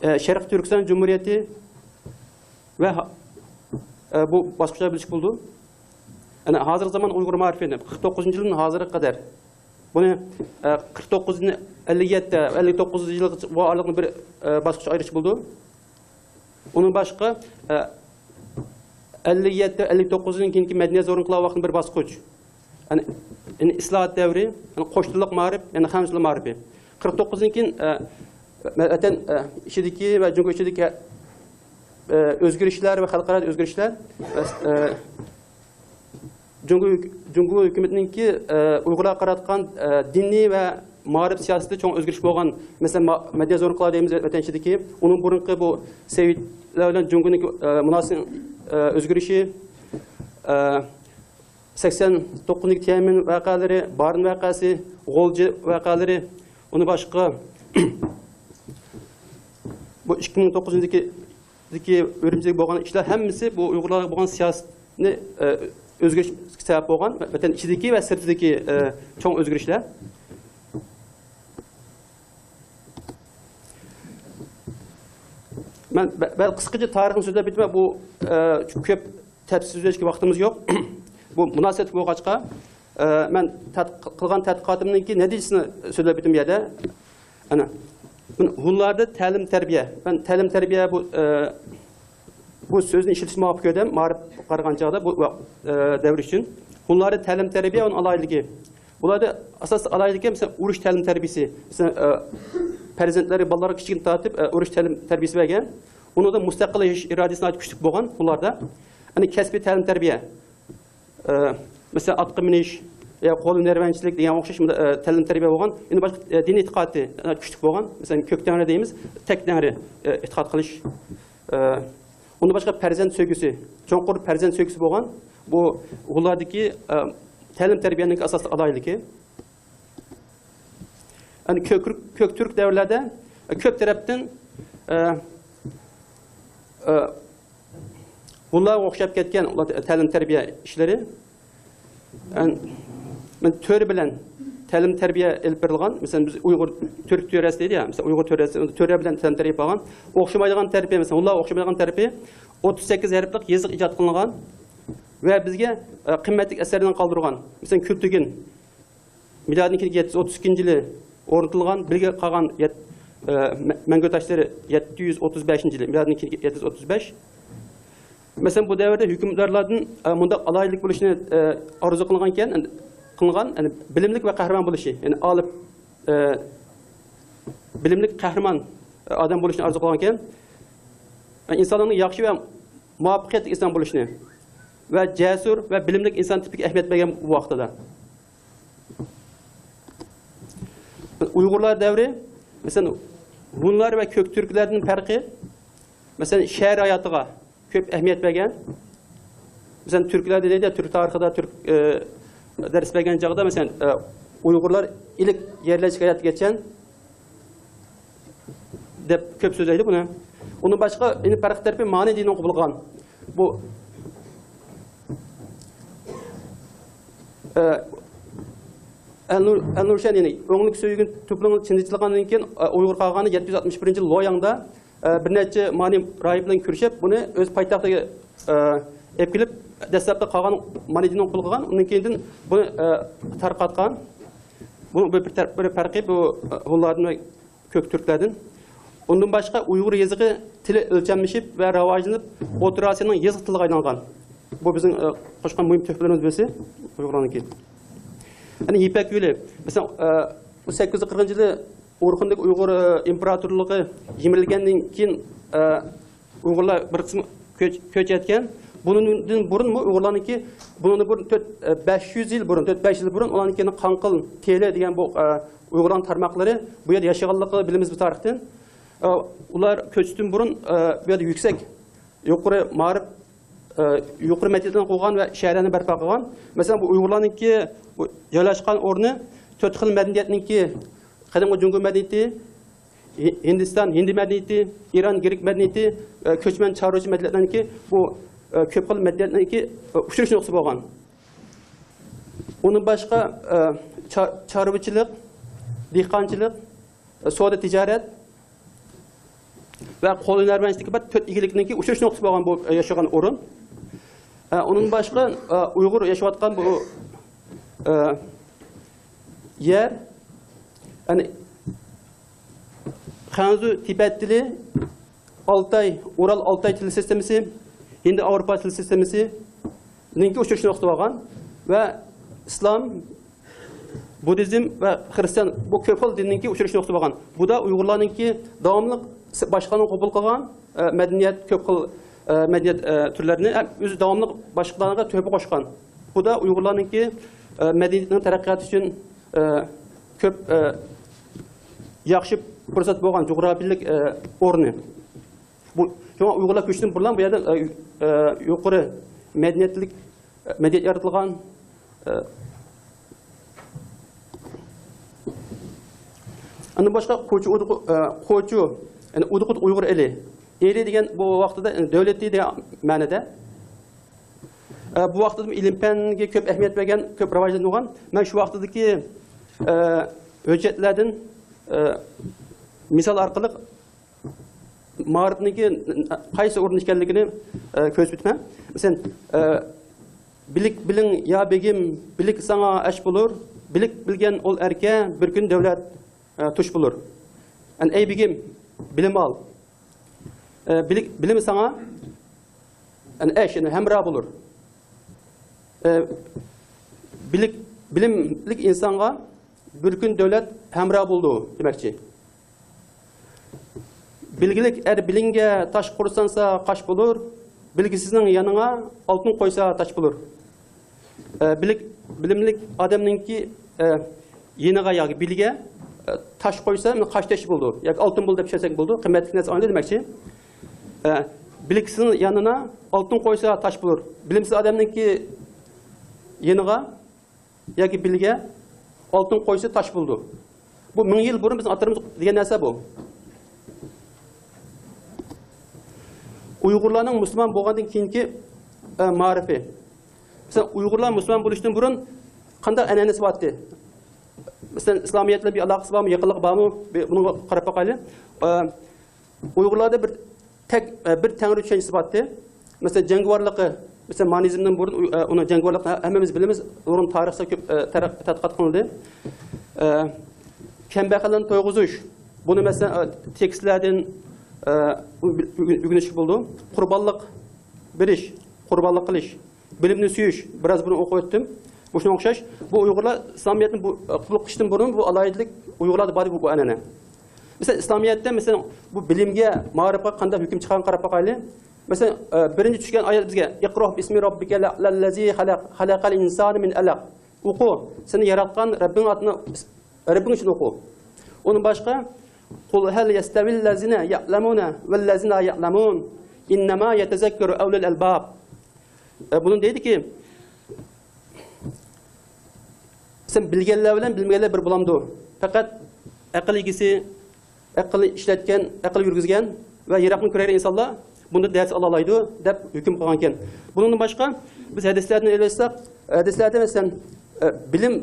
ئە، شەرقىي تۈركىستان جۇمھۇرىيىتى ۋە ھا-، ئە، بۇ باسقۇچلار بۆلۈشكە بولىدۇ. يەنى ھازىرقى زامان ئۇيغۇر مائارىپىنى قىرىق توققۇزىنچى يىلدىن ھازىرغا قەدەر. بۇنى، ئە، قىرىق توققۇزدىن ئەللىك يەتتە، ئەللىك توققۇزىنچى يىلغىچە بۇ ئارىلىقنى بىر، ئە، باسقۇچقا ئايرىشقا بولىدۇ. ئۇنىڭ باشقا، ئە، ئەللىك يەتتە، ئەللىك توققۇزدىن كېيىنكى مەدەنىيەت زور ئىنقىلابى ۋاقتىدا بىر باسقۇچ. يەنى، يەنى ئىسلاھات دەۋرى، يەنى قوش تىللىق مائارىپ، يەنى خەنزۇ تىلى مائارىپى. قىرىق توققۇزدىن كېيىن، ئە، ۋەتەن، ئە، ئىچىدىكى ۋە جۇڭگو ئىچىدىكى، ئە، ئۆزگىرىشلەر ۋە خەلقئارا ئۆزگىرىشلەر ۋە، ئە، جۇڭگو ھۆك-، جۇڭگو ھۆكۈمىتىنىڭكى، ئە، ئۇيغۇرلارغا قاراتقان، ئە، دىنىي ۋە مائارىپ سىياسىتىدە چوڭ ئۆزگىرىش بولغان، مەسىلەن، ما-، مەدەنىيەت زور ئىنقىلابى دەيمىز ۋەتەن ئىچىدىكى، ئۇنىڭ بۇرۇنقى بۇ سوۋېتلار بىلەن جۇڭگونىڭ، ئە، مۇناسىۋىتىنىڭ، ئە، ئۆزگىرىشى، ئە، سەكسەن توققۇزىنچى تيەنئەنمېن ۋەقەلىرى، بارىن ۋەقەسى، غۇلجى ۋەقەلىرى، ئۇنى باشقا، بۇ ئىككى مىڭ توققۇزىنچى يىلدىكى ئۈرۈمچىدىكى بولغان ئىشلار ھەممىسى بۇ ئۇيغۇرلارغا بولغان سىياسەتنى، ئە، ئۆزگىرىشكە سەۋەب بولغان، ۋەتەن ئىچىدىكى ۋە سىرتىدىكى، ئە، چوڭ ئۆزگىرىشلەر. مەن بە-، بەل قىسقىچە تارىخنى سۆزلەپ ئۆتىمەن، بۇ، ئە، كۆپ تەپسىلىي سۆزلەشكە ۋاقتىمىز يوق. بۇ مۇناسىۋەتلىك بولغاچقا، ئە، مەن تەت-، قىلغان تەتقىقاتىمنىڭكى نەتىجىسىنى سۆزلەپ ئۆتتۈم بۇ يەردە. ئەنە، ھونلاردا تەلىم تەربىيە. مەن تەلىم تەربىيە بۇ، ئە، بۇ سۆزنى ئىشلىتىشنى مۇۋاپىق كۆردۈم. مائارىپ قارىغان چاغدا بۇ، ئە، دەۋر ئۈچۈن. ھونلاردا تەلىم تەربىيە، ئۇنىڭ ئالاھىدىلىكى. بۇلاردا ئاساسلىق ئالاھىدىلىكى، مەسىلەن، ئۇرۇش تەلىم تەربىيىسى. مەسىلەن، ئە، پەرزەنتلىرى، بالىلارغا كىچىكىدىن تارتىپ، ئە، ئۇرۇش تەلىم تەربىيىسى بەرگەن. ئۇنىڭدا مۇستەقىل ياشاش ئىرادىسى ناھايىتى كۈچلۈك بولغان ھونلاردا. يەنى كەسپىي تەلىم تەربىيە. ئە، مەسىلەن، ئاتقا مىنىش، يا قول ھۈنەرۋەنچىلىك دېگەن ئوخشاش، ئە، تەلىم تەربىيە بولغان. يەنە باشقا، ئە، دىنىي ئېتىقادى، ئە، كۈچلۈك بولغان. مەسىلەن، كۆك تەڭرى دەيمىز، تەك تەڭرى، ئە، ئېتىقاد قىلىش. ئە، ئۇندىن باشقا پەرزەنت سۆيگۈسى، چوڭقۇر پەرزەنت سۆيگۈسى بولغان. بۇ ھونلاردىكى، ئە، تەلىم تەربىيەنىڭ ئاساسلىق ئالاھىدىلىكى. يەنى كۆك، كۆك تۈرك دەۋرلەردە، ئە، كۆپ تەرەپتىن، ئە، ئە، ھونلارغا ئوخشاپ كەتكەن ئۇلار تەلىم تەربىيە ئىشلىرى. مەن تۆرە بىلەن تەلىم تەربىيە ئېلىپ بېرىلغان. مەسىلەن، بىز ئۇيغۇر تۈرك تۆرەسى دەيدۇ يا، مەسىلەن، ئۇيغۇر تۆرەسى، تۆرە بىلەن تەلىم تەربىيە ئېلىپ بارغان. ئوخشىمايدىغان تەرىپى، مەسىلەن، ھونلارغا ئوخشىمايدىغان تەرىپى، ئوتتۇز سەككىز ھەرپلىك يېزىق ئىجاد قىلىنغان ۋە بىزگە، ئە، قىممەتلىك ئەسەرلەرنى قالدۇرغان. مەسىلەن، كۈلتۈگۈن. مىلادىدىن كېيىنكى يەتتە يۈز ئوتتۇز ئىككىنچى يىلى ئورنىتىلغان، بىلگە قالغان يەت-، ئە، مە-، مەڭگۈ تاشلىرى يەتتە يۈز ئوتتۇز بەشىنچى يىلى، مىلادىدىن كېيىنكى يەتتە يۈز ئوتتۇز بەش. مەسىلەن، بۇ دەۋردە ھۆكۈمدارلاردىن، ئە، مۇنداق ئالاھىدىلىك بولۇشنى، ئە، ئارزۇ قىلغانكەن، قىلغان، يەنى بىلىملىك ۋە قەھرىمان بولۇشى، يەنى ئالىم، ئە، بىلىملىك قەھرىمان، ئە، ئادەم بولۇشنى ئارزۇ قىلغانكەن، ئىنسانلارنىڭ ياخشى ۋە مۇۋەپپەقىيەتلىك ئىنسان بولۇشنى ۋە جەسۇر ۋە بىلىملىك ئىنسان تىپىگە ئەھمىيەت بەرگەن بۇ ۋاقتىدا. ئۇيغۇرلار دەۋرى، مەسىلەن، ھونلار ۋە كۆك تۈركلەردىن پەرقى، مەسىلەن، شەھەر ھاياتىغا كۆپ ئەھمىيەت بەرگەن. مەسىلەن، تۈركلەردە دەيدۇ، تۈرك تارىخىدا تۈرك، ئە، دەرس بەرگەن چاغدا، مەسىلەن، ئە، ئۇيغۇرلار ئىلك يەرلەشكەن ھاياتقىچە دەپ كۆپ سۆزلەيدۇ بۇنى. ئۇنىڭ باشقا، يەنە پەرقلىق تەرىپى مانى دىنىنى قوبۇل قىلغان. بۇ، ئە، ئەلنۇر-، ئەلنۇرشەن، يەنى ئۆڭلۈك سۆيگۈن توپلىمى چىڭىتىلغاندىن كېيىن، ئە، ئۇيغۇر قالغانى يەتتە يۈز ئاتمىش بىرىنچى يىل لوياڭدا، ئە، بىر نەچچە مانى راھىب بىلەن كۆرۈشۈپ، بۇنى ئۆز پايتەختىگە، ئە، ئېلىپ كېلىپ، دەسلەپتە قالغان مانى دىنىنى قوبۇل قىلغان، ئۇنىڭ كېيىندىن بۇنى، ئە، تارقاتقان. بۇ بىر، بىر تەر-، بىر پەرقى بۇ، ئە، ھونلاردىن ۋە كۆك تۈركلەردىن. ئۇندىن باشقا ئۇيغۇر يېزىقى تىلى ئۆلچەملىشىپ ۋە راۋاجلىنىپ، ئوتتۇرا ئاسىيانىڭ يېزىق تىلىغا ئايلانغان. بۇ بىزنىڭ، ئە، قوشقان مۇھىم تۆھپىلىرىمىز بىرسى ئۇيغۇرلارنىڭكى. يەنى يىپەك يولى. مەسىلەن، ئە، بۇ سەككىز يۈز قىرىقىنچى يىلى ئورخۇندىكى ئۇيغۇر، ئە، ئىمپېراتورلۇقى يىمىرىلگەندىن كېيىن، ئە، ئۇيغۇرلار بىر قىسمى كۆچ-، كۆچ ئەتكەن. بۇنىڭدىن بۇرۇنمۇ ئۇيغۇرلارنىڭكى، بۇنىڭدىن بۇرۇن تۆت، ئە، بەش يۈز يىل بۇرۇن، تۆت بەش يۈز يىل بۇرۇن ئۇلارنىڭكى قاڭقىل تېلى دېگەن بۇ، ئە، ئۇيغۇرلارنىڭ تارماقلىرى بۇ يەردە ياشىغانلىقى بىلىمىز بۇ تارىختىن. ئە، ئۇلار كۆچۈشتىن بۇرۇن، ئە، بۇ يەردە يۈكسەك، يۇقىرى مائارىپ، ئە، يۇقىرى مەدەنىيەتلەرنى قۇرغان ۋە شەھەرلەرنى بەرپا قىلغان. مەسىلەن، بۇ ئۇيغۇرلارنىڭكى بۇ جايلاشقان ئورنى تۆت خىل مەدەنىيەتنىڭكى، قەدىمكى جۇڭگو مەدەنىيىتى، ھىندىستان، ھىندى مەدەنىيىتى، ئىران، گرېك مەدەنىيىتى، ئە، كۆچمەن چارۋىچى مەدەنىيەتلەرنىڭكى بۇ، ئە، كۆپ خىل مەدەنىيەتلەرنىڭكى، ئە، ئۇچرىشىش نۇقتىسى بولغان. ئۇنىڭ باشقا، ئە، چا-، چارۋىچىلىق، دېھقانچىلىق، ئە، سودا تىجارەت ۋە قول ھۈنەرۋەنچىلىكى بار تۆت ئىگىلىكنىڭكى ئۇچرىشىش نۇقتىسى بولغان بۇ، ئە، ياشىغان ئورۇن. ئە، ئۇنىڭ باشقا، ئە، ئۇيغۇر ياشاۋاتقان بۇ، ئە، يەر، يەنى خەنزۇ تىبەت تىلى، ئالتاي، ئۇرال ئالتاي تىل سىستېمىسى، ھىندى ئاۋروپا تىل سىستېمىسىنىڭكى ئۇچرىشىش نۇقتىسى بولغان ۋە ئىسلام، بۇددىزم ۋە خىرىستىيان، بۇ كۆپ خىل دىننىڭكى ئۇچرىشىش نۇقتىسى بولغان. بۇ دا ئۇيغۇرلارنىڭكى داۋاملىق باشقىلارنىڭ قوبۇل قىلغان، ئە، مەدەنىيەت، كۆپ خىل، ئە، مەدەنىيەت، ئە، تۈرلىرىنى ھەم ئۆزى داۋاملىق باشقىلارغا تۆھپە قوشقان. بۇ دا ئۇيغۇرلارنىڭكى، ئە، مەدەنىيىتىنىڭ تەرەققىياتى ئۈچۈن، ئە، كۆپ، ئە، ياخشى پۇرسەت بولغان جۇغراپىيەلىك، ئە، ئورنى. بۇ، شۇڭا ئۇيغۇرلار كۆچۈشتىن بۇرۇن بۇ يەردە، ئە، ئە، يۇقىرى مەدەنىيەتلىك، ئە، مەدەنىيەت يارىتىلغان، ئە، ئاندىن باشقا قوچۇ ئۇدۇق-، ئە، قوچۇ، يەنى ئۇدۇقۇت ئۇيغۇر ئېلى. ئېلى دېگەن بۇ ۋاقتىدا، يەنى دۆلىتى دېگەن مەنىدە. ئە، بۇ ۋاقتىدا ئىلىم-پەنگە كۆپ ئەھمىيەت بەرگەن، كۆپ راۋاجلاندۇرغان. مەن شۇ ۋاقتىدىكى، ئە، ھۆججەتلەردىن، ئە، مىسال ئارقىلىق مائارىپنىڭكى قايسى ئورۇندا ئىكەنلىكىنى، ئە، كۆرسىتىپ ئۆتىمەن. مەسىلەن، ئە، بىلىك بىلىڭ يا بېگىم، بىلىك ساڭا ئاش بولۇر، بىلىك بىلگەن ئۇل ئەركە بىر كۈن دۆلەت، ئە، تۇش بولۇر. يەنى ئەي بېگىم، بىلىم ئال. ئە، بىلىك، بىلىم ساڭا، يەنى ئاش، يەنى ھەمراھ بولۇر. ئە، بىلىك، بىلىملىك ئىنسانغا بىر كۈن دۆلەت ھەمراھ بولىدۇ دېمەكچى. بىلگىلىك ئەر بىلىڭگە تاش قۇرسانسا قاش بولۇر، بىلگۈسىزنىڭ يانىڭا ئالتۇن قويسا تاش بولۇر. ئە، بىلىك، بىلىملىك ئادەمنىڭكى، ئە، يېنىغا ياكى بېلىگە، ئە، تاش قويسا، مانا قاش تېشى بولىدۇ. ياكى ئالتۇن بولدى دەپ چۈشەنسەك بولىدۇ. قىممەتلىك نەرسە ئالدى دېمەكچى. ئە، بىلىكسىز يانىنا ئالتۇن قويسا تاش بولۇر. بىلىمسىز ئادەمنىڭكى يېنىغا ياكى بېلىگە ئالتۇن قويسا تاش بولىدۇ. بۇ مىڭ يىل بۇرۇن بىزنىڭ ئاتىلىرىمىز دېگەن نەرسە بۇ. ئۇيغۇرلارنىڭ مۇسۇلمان بولغاندىن كېيىنكى، ئە، مائارىپى. مەسىلەن، ئۇيغۇرلار مۇسۇلمان بولۇشتىن بۇرۇن قانداق ئەنئەنىسى بار ئىدى؟ مەسىلەن، ئىسلامىيەت بىلەن بىر ئالاقىسى بارمۇ، يېقىنلىقى بارمۇ؟ بىر بۇنىڭغا قاراپ باقايلى. ئە، ئۇيغۇرلاردا بىر تەك، ئە، بىر تەڭرى چۈشەنچىسى بار ئىدى. مەسىلەن، جەڭگىۋارلىقى، مەسىلەن، مانىزمدىن بۇرۇن، ئۇ، ئە، ئۇنىڭ جەڭگىۋارلىقىنى ھەممىمىز بىلىمىز، نۇرغۇن تارىخچىلار كۆپ، ئە، تەرەق-، تەتقىقات قىلدى. ئە، كەمبەغەللەرنى تويغۇزۇش، بۇنى مەسىلەن، ئە، تېكىستلەردىن، ئە، ئۆ-، ئۆگىنىشكە بولىدۇ. قۇربانلىق بېرىش، قۇربانلىق قىلىش، بىلىمنى سۆيۈش، بىراز بۇنى ئوقۇپ ئۆتتۈم. بۇ شۇنىڭغا ئوخشاش، بۇ ئۇيغۇرلار ئىسلامىيەتنى بۇ، ئە، قوبۇل قىلىشتىن بۇرۇن بۇ ئالاھىدىلىك ئۇيغۇرلاردا بار ئىدى بۇ، بۇ ئەنئەنە. مەسىلەن، ئىسلامىيەتتە، مەسىلەن، بۇ بىلىمگە، مائارىپقا قانداق ھۆكۈم چىقارغان قاراپ باقايلى. مەسىلەن، ئە، بىرىنچى چۈشكەن ئايەت بىزگە، «ئىقرا بىسمى رەببىكەل ئەلەللەزى خەلەق، خەلەقەل ئىنسانە مىن ئەلەق.» ئوقۇ، سېنى ياراتقان رەببىڭ ئاتىنى، رەببىڭ ئۈچۈن ئوقۇ. ئۇنىڭ باشقا، «قۇل ھەل يەستەۋىللەزىنە يەئلەمۇنە ۋەللەزىنە لا يەئلەمۇن، ئىننەما يەتەزەككەرۇ ئەۋلۇل ئەلباب.» ئە، بۇنى دەيدىكى، سەن بىلگەنلەر بىلەن بىلمىگەنلەر بىر بولامدۇ؟ پەقەت ئەقىل ئىگىسى، ئەقىلنى ئىشلەتكەن، ئەقىل يۈرگۈزگەن ۋە يىراقنى كۆرەر ئىنسانلار بۇندا دەرس ئالالايدۇ، دەپ ھۆكۈم قىلغانكەن. بۇنىڭدىن باشقا، بىز ھەدىسلەردىن ئېلىۋالساق، ھەدىسلەردە، مەسىلەن، ئە، بىلىم،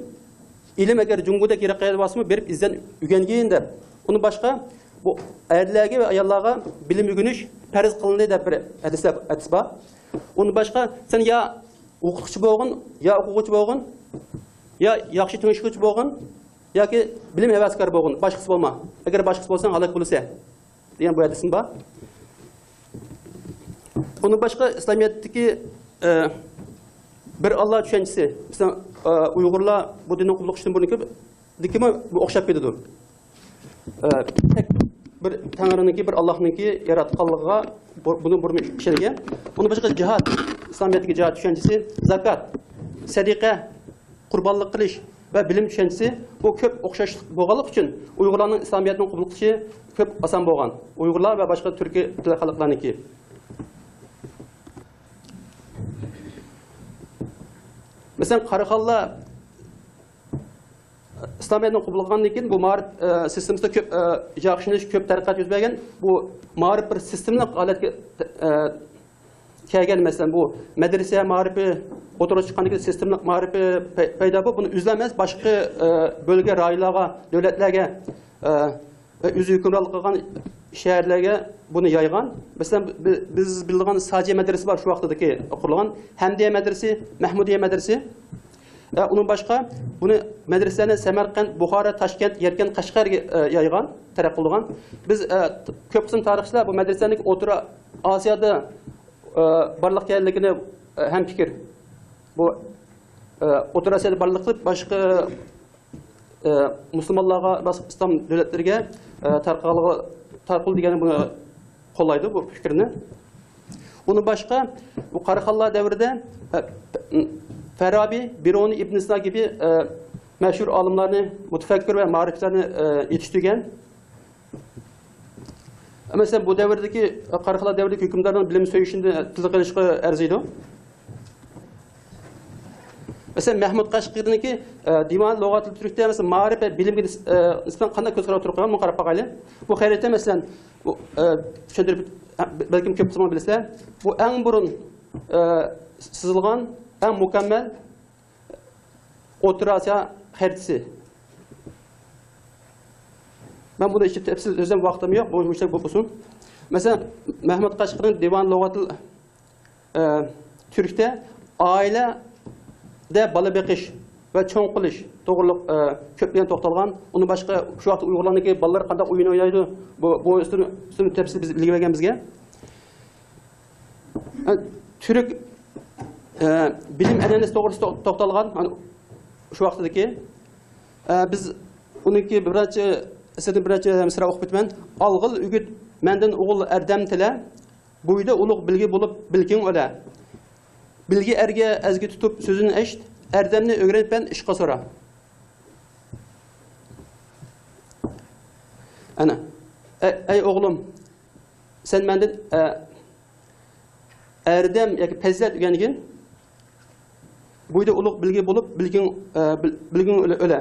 ئىلىم ئەگەر جۇڭگودەك يىراق قەيەردە بارسىمۇ، بېرىپ ئىزدەن ئۆگەنگىن دەپ. ئۇنىڭ باشقا، بۇ ئەرلەرگە ۋە ئاياللارغا بىلىم ئۆگىنىش پەرز قىلىندى دەپ بىر ھەدىسلەر، ھەدىس بار. ئۇنىڭ باشقا، سەن يا ئوقۇتقۇچى بولغىن، يا ئوقۇغۇچى بولغىن، يا ياخشى تىڭشىغۇچى بولغىن، ياكى بىلىم ھەۋەسكارى بولغىن، باشقىسى بولما. ئەگەر باشقىسى بولساڭ، ھالاك بولىسەن، دېگەن بۇ ھەدىسىم بار. ئۇنىڭ باشقا ئىسلامىيەتتىكى، ئە، بىر ئاللا چۈشەنچىسى. مەسىلەن، ئە، ئۇيغۇرلار بۇ دىننى قوبۇل قىلىشتىن بۇرۇنكى دىكىمۇ بۇ ئوخشاپ كېتىدۇ. ئە، تەك بىر تەڭرىنىڭكى، بىر ئاللاھنىڭكى ياراتقانلىقىغا بۇ-، بۇنى بۇرمۇ ئىشەنگەن. ئۇنىڭ باشقا جىھاد، ئىسلامىيەتتىكى جىھاد چۈشەنچىسى، زاكات، سەدىقە، قۇربانلىق قىلىش ۋە بىلىم چۈشەنچىسى، بۇ كۆپ ئوخشاشلىق بولغانلىقى ئۈچۈن ئۇيغۇرلارنىڭ ئىسلامىيەتنى قوبۇل قىلىشى كۆپ ئاسان بولغان. ئۇيغۇرلار ۋە باشقا تۈركىي تىل خەلقلەرنىڭكى. مەسىلەن، قاراخانلار ئىسلامىيەتنى قوبۇل قىلغاندىن كېيىن، بۇ مائارىپ، ئە، سىستېمىسىدا كۆپ، ئە، ياخشىلىنىش، كۆپ تەرەققىيات يۈز بەرگەن. بۇ مائارىپ بىر سىستېمىلىق ھالەتكە، ئە، كەلگەن. مەسىلەن، بۇ مەدرىسە مائارىپى ئوتتۇرىغا چىققاندىن كېيىن، سىستېمىلىق مائارىپى پەي-، پەيدا بولۇپ، بۇنى ئۆزلەر ئەمەس، باشقا، ئە، بۆلگە رايونلارغا، دۆلەتلەرگە، ئە، ۋە ئۆزى ھۆكۈمرانلىق قىلغان شەھەرلەرگە بۇنى يايغان. مەسىلەن، بى-، بىز بىلىدىغان ساجى مەدرىسە بار، شۇ ۋاقتىدىكى قۇرۇلغان. ھەمدىيە مەدرىسى، مەھمۇدىيە مەدرىسى. ئە، ئۇنىڭ باشقا، بۇنى مەدرىسىلەرنى سەمەرقەنت، بۇخارا، تاشكەنت، يەركەنت، قەشقەرگە، ئە، يايغان، تەرەققىي قىلغان. بىز، ئە، كۆپ قىسىم تارىخچىلار بۇ مەدرىسىلەرنىڭ ئوتتۇرا ئاسىيادا، ئە، بارلىققا كەلگىنى، ئە، ھەمپىكىر. بۇ، ئە، ئوتتۇرا ئاسىيادا بارلىق قىلىپ، باشقا ئە، مۇسۇلمانلارغا، باشقا ئىسلام دۆلەتلىرىگە، ئە، تارقالغا-، تارقىلىدۇ دېگەننى بۇنى قوللايدۇ، بۇ پىكىرنى. ئۇنىڭ باشقا، بۇ قاراخانلار دەۋرىدە، ئە، فارابى، بىرۇنى، ئىبن سىنا كىبى، ئە، مەشھۇر ئالىملارنى، مۇتەپەككۇر ۋە مائارىپچىلارنى، ئە، يېتىشتۈرگەن. مەسىلەن، بۇ دەۋردىكى، قاراخانلار دەۋرىدىكى ھۆكۈمدارنىڭ بىلىم سۆيۈشىنى تىلغا ئېلىشقا ئەرزىيدۇ. مەسىلەن، مەھمۇد قەشقىرىنىڭكى، ئە، دىۋان لۇغاتىل تۈركتە، مەسىلەن، مائارىپ ۋە بىلىمگە نىس-، ئە، نىسبەتەن قانداق كۆز قاراشتا تۇرغان، بۇنى قاراپ باقايلى. بۇ خەرىتە، مەسىلەن، بۇ، ئە، چۈشەندۈرۈپ، ئە، بەلكىم كۆپ قىسمىڭلار بىلىسىلەر. بۇ ئەڭ بۇرۇن، ئە، سىزىلغان، ئەڭ مۇكەممەل ئوتتۇرا ئاسىيا خەرىتىسى. مەن بۇنى ئىچىپ تەپسىل سۆزلەم ۋاقتىم يوق، بۇ مۇشۇنداق بولۇپ قالسۇن. مەسىلەن، مەھمۇد قەشقىرىنىڭ دىۋان لۇغاتىل، ئە، تۈركتە ئائىلىدە بالا بېقىش ۋە چوڭ قىلىش توغرىلىق، ئە، كۆپلىگەن توختالغان. ئۇنىڭ باشقا شۇ ۋاقىتتا ئۇيغۇرلارنىڭكى بالىلىرى قانداق ئويۇن ئوينايدۇ، بۇ، بۇ ئۈستىدە، ئۈستىدە تەپسىل بىز بىلگىلى بەرگەن بىزگە. تۈرك، ئە، بىلىم ئەنئەنىسى توغرىسىدا تو-، توختالغان، مانا شۇ ۋاقتىدىكى. ئە، بىز ئۇنىڭكى بىر نەچچە، سىزدىن بىر نەچچە مىسرا ئوقۇپ ئۆتىمەن. «ئالغىل ئۈگۈت مەندىن ئوغۇل ئەردەم تىلە، بويىدا ئۇلۇغ بىلگە بولۇپ بىلكىڭ ئۆلە. بىلگە ئەرگە ئەزگە تۇتۇپ سۆزىنى ئەشىت، ئەردەمنى ئۆگرەنىپ مەن ئىشقا سورا.» ئەنە، ئەي، ئەي ئوغلۇم، سەن مەندىن، ئە، ئەردەم ياكى پەزىلەت ئۆگەنگىن. بويىدا ئۇلۇغ بىلگە بولۇپ، بىلگىڭ، ئە، بىل-، بىلگىڭ ئۆلە، ئۆلە.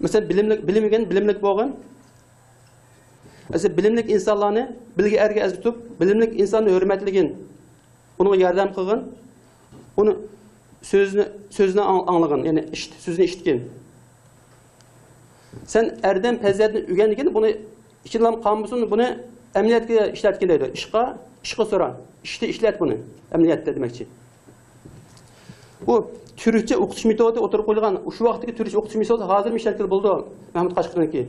مەسىلەن، بىلىملىك، بىلىم ئۆگەن، بىلىملىك بولغىن. مەسىلەن، بىلىملىك ئىنسانلارنى بىلگە ئەرگە ئەزگە تۇتۇپ، بىلىملىك ئىنساننى ھۆرمەتلىگىن. ئۇنىڭغا ياردەم قىلغىن. ئۇنى سۆزىنى، سۆزىنى ئاڭ-، ئاڭلىغىن، يەنى ئىشىت-، سۆزىنى ئىشىتكىن. سەن ئەردەم پەزىلەتنى ئۆگەنگىن، بۇنى ئىچىدىلا قالمىسۇن، بۇنى ئەمەلىيەتكە ئىشلەتكىن دەيدۇ. ئىشقا، ئىشقا سورا، ئىشتا ئىشلەت بۇنى، ئەمەلىيەتتە دېمەكچى. بۇ تۈركچە ئوقۇتۇش مېتودى ئوتتۇرىغا قويۇلغان. شۇ ۋاقىتتىكى تۈركچە ئوقۇتۇش مېتودى ھازىرمۇ ئىشلەتكىلى بولىدۇ، مەھمۇد قاشقىرنىڭكى.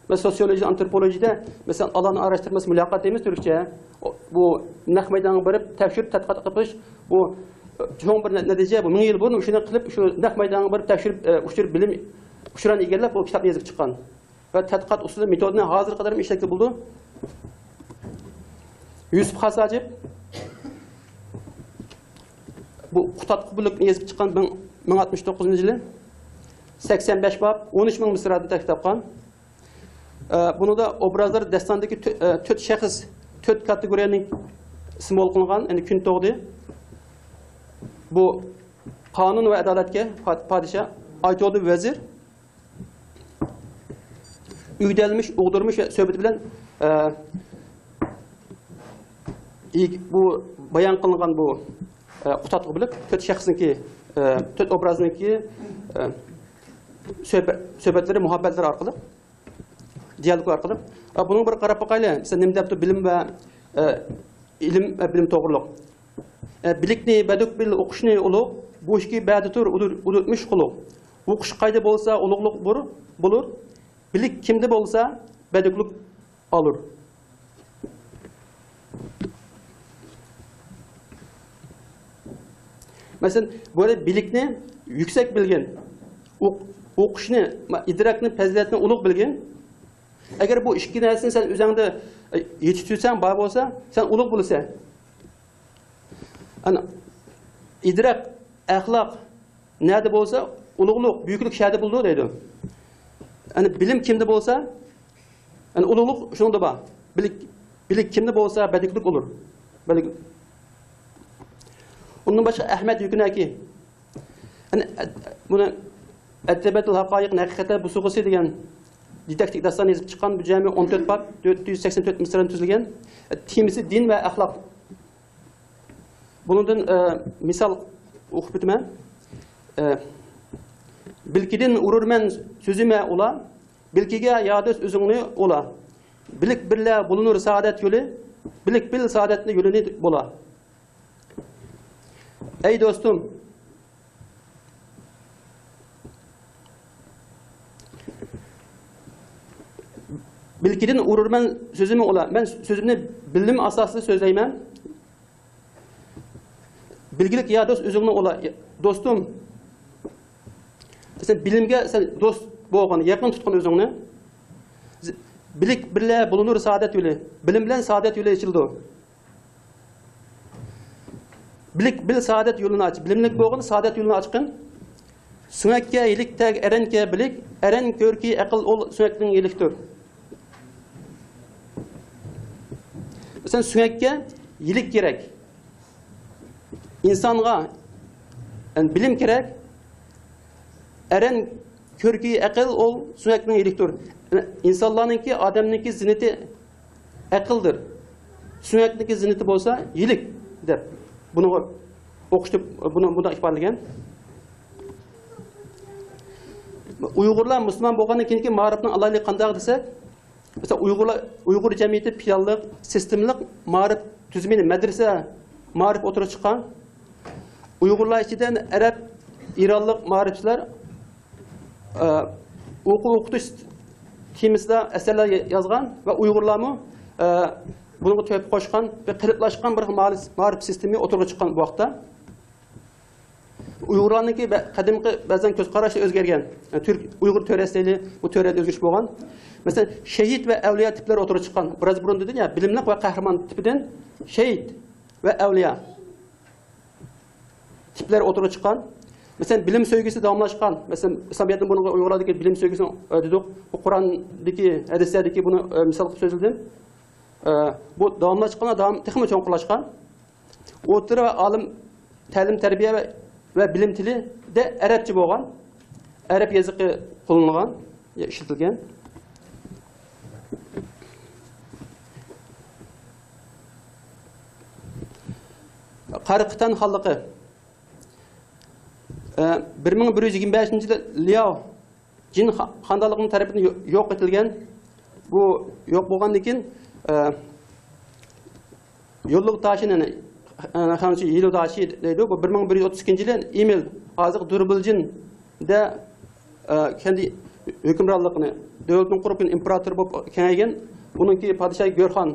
مەسىلەن، سوسىيولوگىيە، ئانتروپولوگىيەدە، مەسىلەن، ئالان ئاراشتۇرمىسى، مۇلاقات دەيمىز تۈركچە. ئو، بۇ نەق مەيدانغا بېرىپ، تەكشۈرۈپ، تەتقىقات قىلىپ، بۇ، ئە، چوڭ بىر نە-، نەتىجە، بۇ مىڭ يىل بۇرۇن شۇنى قىلىپ، شۇ نەق مەيدانغا بېرىپ تەكشۈرۈپ، ئە، ئۇچۇر، بىلىم، ئۇچۇرلارنى ئىگىلەپ، بۇ كىتابنى يېزىپ چىققان. ۋە تەتقىقات ئۇسۇلى، مېتودىنى ھازىرغا قەدەر ئىشلەتكىلى بولىدۇ. يۈسۈپ خاس ھاجىپ بۇ قۇتادغۇ بۆلەكنى يېزىپ چىققان، مىڭ، مىڭ ئاتمىش توققۇزىنچى يىلى. سەكسەن بەش باب، ئون ئۈچ مىڭ مىسرادىن تەشكىل تاپقان. ئە، بۇنىڭدا ئوبرازلار داستاندىكى تۆ-، ئە، تۆت شەخس، تۆت كاتېگورىيەنى سىمۋول قىلغان، يەنى كۈن تۇغدى. بۇ قانۇن ۋە ئادالەتكە پا-، پادىشاھ، ئايتودا ۋەزىر، ئۆگدەلمىش، ئۇغدۇرمىش ۋە سۆھبىتى بىلەن، ئە، ئىگ-، بۇ بايان قىلىنغان بۇ، ئە، قۇتادغۇ بۆلەك تۆت شەخسنىڭكى، ئە، تۆت ئوبرازنىڭكى، ئە، سۆھبە-، سۆھبەتلىرى، مۇھەببەتلىرى ئارقىلىق، دىيالوگ ئارقىلىق. ئە، بۇنىڭغا بىر قاراپ باقايلى. مەسىلەن، نېمە دەپتۇ؟ بىلىم ۋە، ئە، ئىلىم ۋە بىلىم توغرۇلۇق. ئە، بىلىكنى بەدۈك بىل، ئوقۇشنى ئۇلۇغ، بۇ ئىككى بەدە تۇر، ئۇدۇ-، ئۇدۇتمىش قۇلۇق. ئوقۇش قايدا بولسا، ئۇلۇغلۇق بۇر-، بولۇر. بىلىك كىمدە بولسا، بەدۈكلۈك ئالۇر. مەسىلەن، بۇ يەردە بىلىكنى يۈكسەك بىلگىن، ئوق-، ئوقۇشنى، ئىدراكنى، پەزىلەتنى ئۇلۇغ بىلگىن. ئەگەر بۇ ئىككى نەرسىنى سەن ئۆزۈڭدە، ئە، يېتىشتۈرسەڭ، بار بولسا، سەن ئۇلۇغ بولىسەن. ئەنە، ئىدراك، ئەخلاق نەدە بولسا، ئۇلۇغلۇق، بۈيۈكلۈك شەدە بولىدۇ دەيدۇ. ئەنە، بىلىم كىمدە بولسا، ئەنە، ئۇلۇغلۇق شۇنىڭدا بار. بىلىك، بىلىك كىمدە بولسا، بەدىكلىك ئۇلۇغ. بەدىك-، ئۇندىن باشقا ئەھمەد يۈكۈنەكى. ئەنە، بۇنى ئەدەبىياتۇل ھەقايىق، ھەقىقەتلەر بوسۇغىسى دېگەن دىداكتىك داستان يېزىپ چىققان، بۇ جەمئىي ئون تۆت باب، تۆت يۈز سەكسەن تۆت مىسرادىن تۈزۈلگەن. تېمىسى دىن ۋە ئەخلاق. بۇنىڭدىن، ئە، مىسال ئوقۇپ ئۆتىمەن. ئە، بىلكىدىن ئۇرۇرمەن سۆزۈمە ئۇلا، بىلكىگە يا دوست ئۆزۈڭنى ئۇلا. بىلىك بىللە بولۇنۇر سائادەت يولى، بىلىك بىل سائادەتنى يولىنى بولا. ئەي دوستۇم، بىلكىدىن ئۇرۇرمەن سۆزۈمنى ئۇلا. مەن سۆزۈمنى بىلىم ئاساسىدا سۆزلەيمەن. بىلگىلىك يا دوست ئۆزۈڭنى ئۇلا. دوستۇم، سەن بىلىمگە سەن دوست بولغان، يېقىن تۇتقان ئۆزۈڭنى. بىلىك بىللە بولۇنۇر سائادەت يولى. بىلىم بىلەن سائادەت يولى ئېچىلىدۇ. بىلىك بىل سائادەت يولىنى ئاچ. بىلىملىك بولغىن، سائادەت يولىنى ئاچقىن. سۆڭەككە يىلىك تەگ ئەرەنكە بىلىك، ئەرەن كۆركى ئەقىل ئول سۆڭەكنىڭ يىلىكتۇر. مەسىلەن، سۆڭەككە يىلىك كېرەك. ئىنسانغا، يەنى بىلىم كېرەك. ئەرەن كۆركى ئەقىل ئول سۆڭەكنىڭ يىلىكتۇر. يەنى ئىنسانلارنىڭكى، ئادەمنىڭكى زىننىتى ئەقىلدۇر. سۆڭەكنىڭكى زىننىتى بولسا يىلىك دەپ بۇنىڭغا ئوخشىتىپ، بۇنى بۇنداق ئىپادىلىگەن. ئۇيغۇرلار مۇسۇلمان بولغاندىن كېيىنكى مائارىپنىڭ ئالاھىدىلىكى قانداق دېسەك، مەسىلەن، ئۇيغۇرلار، ئۇيغۇر جەمئىيىتى پىلانلىق، سىستېمىلىق مائارىپ تۈزۈمى، مەدرىسە مائارىپى ئوتتۇرىغا چىققان. ئۇيغۇرلار ئىچىدە ئەرەب، ئىرانلىق مائارىپچىلار، ئە، ئوقۇ ئوقۇتۇش تېمىسىدا ئەسەرلەر يازغان ۋە ئۇيغۇرلارمۇ، ئە، بۇنىڭغا تۆھپە قوشقان ۋە قېلىپلاشقان بىر مائارىپ، مائارىپ سىستېمى ئوتتۇرىغا چىققان بۇ ۋاقىتتا. ئۇيغۇرلارنىڭكى بە-، قەدىمكى بەزەن كۆز قاراشى ئۆزگەرگەن. يەنى تۈرك، ئۇيغۇر تۆرەسى دەيلى، بۇ تۆرەدە ئۆزگىرىش بولغان. مەسىلەن، شېھىت ۋە ئەۋلىيا تىپلىرى ئوتتۇرىغا چىققان. بىراز بۇرۇن دېدىم يا، بىلىملىك ۋە قەھرىمان تىپىدىن شېھىت ۋە ئەۋلىيا تىپلىرى ئوتتۇرىغا چىققان. مەسىلەن، بىلىم سۆيگۈسى داۋاملاشقان. مەسىلەن، ئىسلامىيەتنىڭ بۇنىڭغا ئۇيغۇرلاردىكى بىلىم سۆيگۈسىنى، ئە، دېدۇق. بۇ قۇرئاندىكى، ھەدىسلەردىكى بۇنى، ئە، مىسال قىلىپ سۆزلىدىم. ئە، بۇ داۋاملاشقان، داۋام تېخىمۇ چوڭقۇرلاشقان. ئوتتۇرا ۋە ئالىم تەلىم تەربىيە ۋە، ۋە بىلىم تىلىدە ئەرەبچە بولغان، ئەرەب يېزىقى قوللىنىلغان، ئىشلىتىلگەن. قارىقىتان خانلىقى، ئە، بىر مىڭ بىر يۈز يىگىرمە بەشىنچى يىلى لياۋ جىن خا-، خاندانلىقىنىڭ تەرىپىدىن يو-، يوق ئېتىلگەن. بۇ يوق بولغاندىن كېيىن، ئە، يوللۇق تاشىن، يەنى، ئە، خەنزۇچە يىلۇ داشى دەيدۇ. بۇ بىر مىڭ بىر يۈز ئوتتۇز ئىككىنچى يىلى ئېمىل ھازىرقى دۇربىلجىندە، ئە، كەندى ھۆكۈمرانلىقىنى، دۆلىتىنى قۇرۇپ، ئىمپېراتور بولۇپ كېڭەيگەن، ئۇنىڭكى پادىشاھى گۆرخان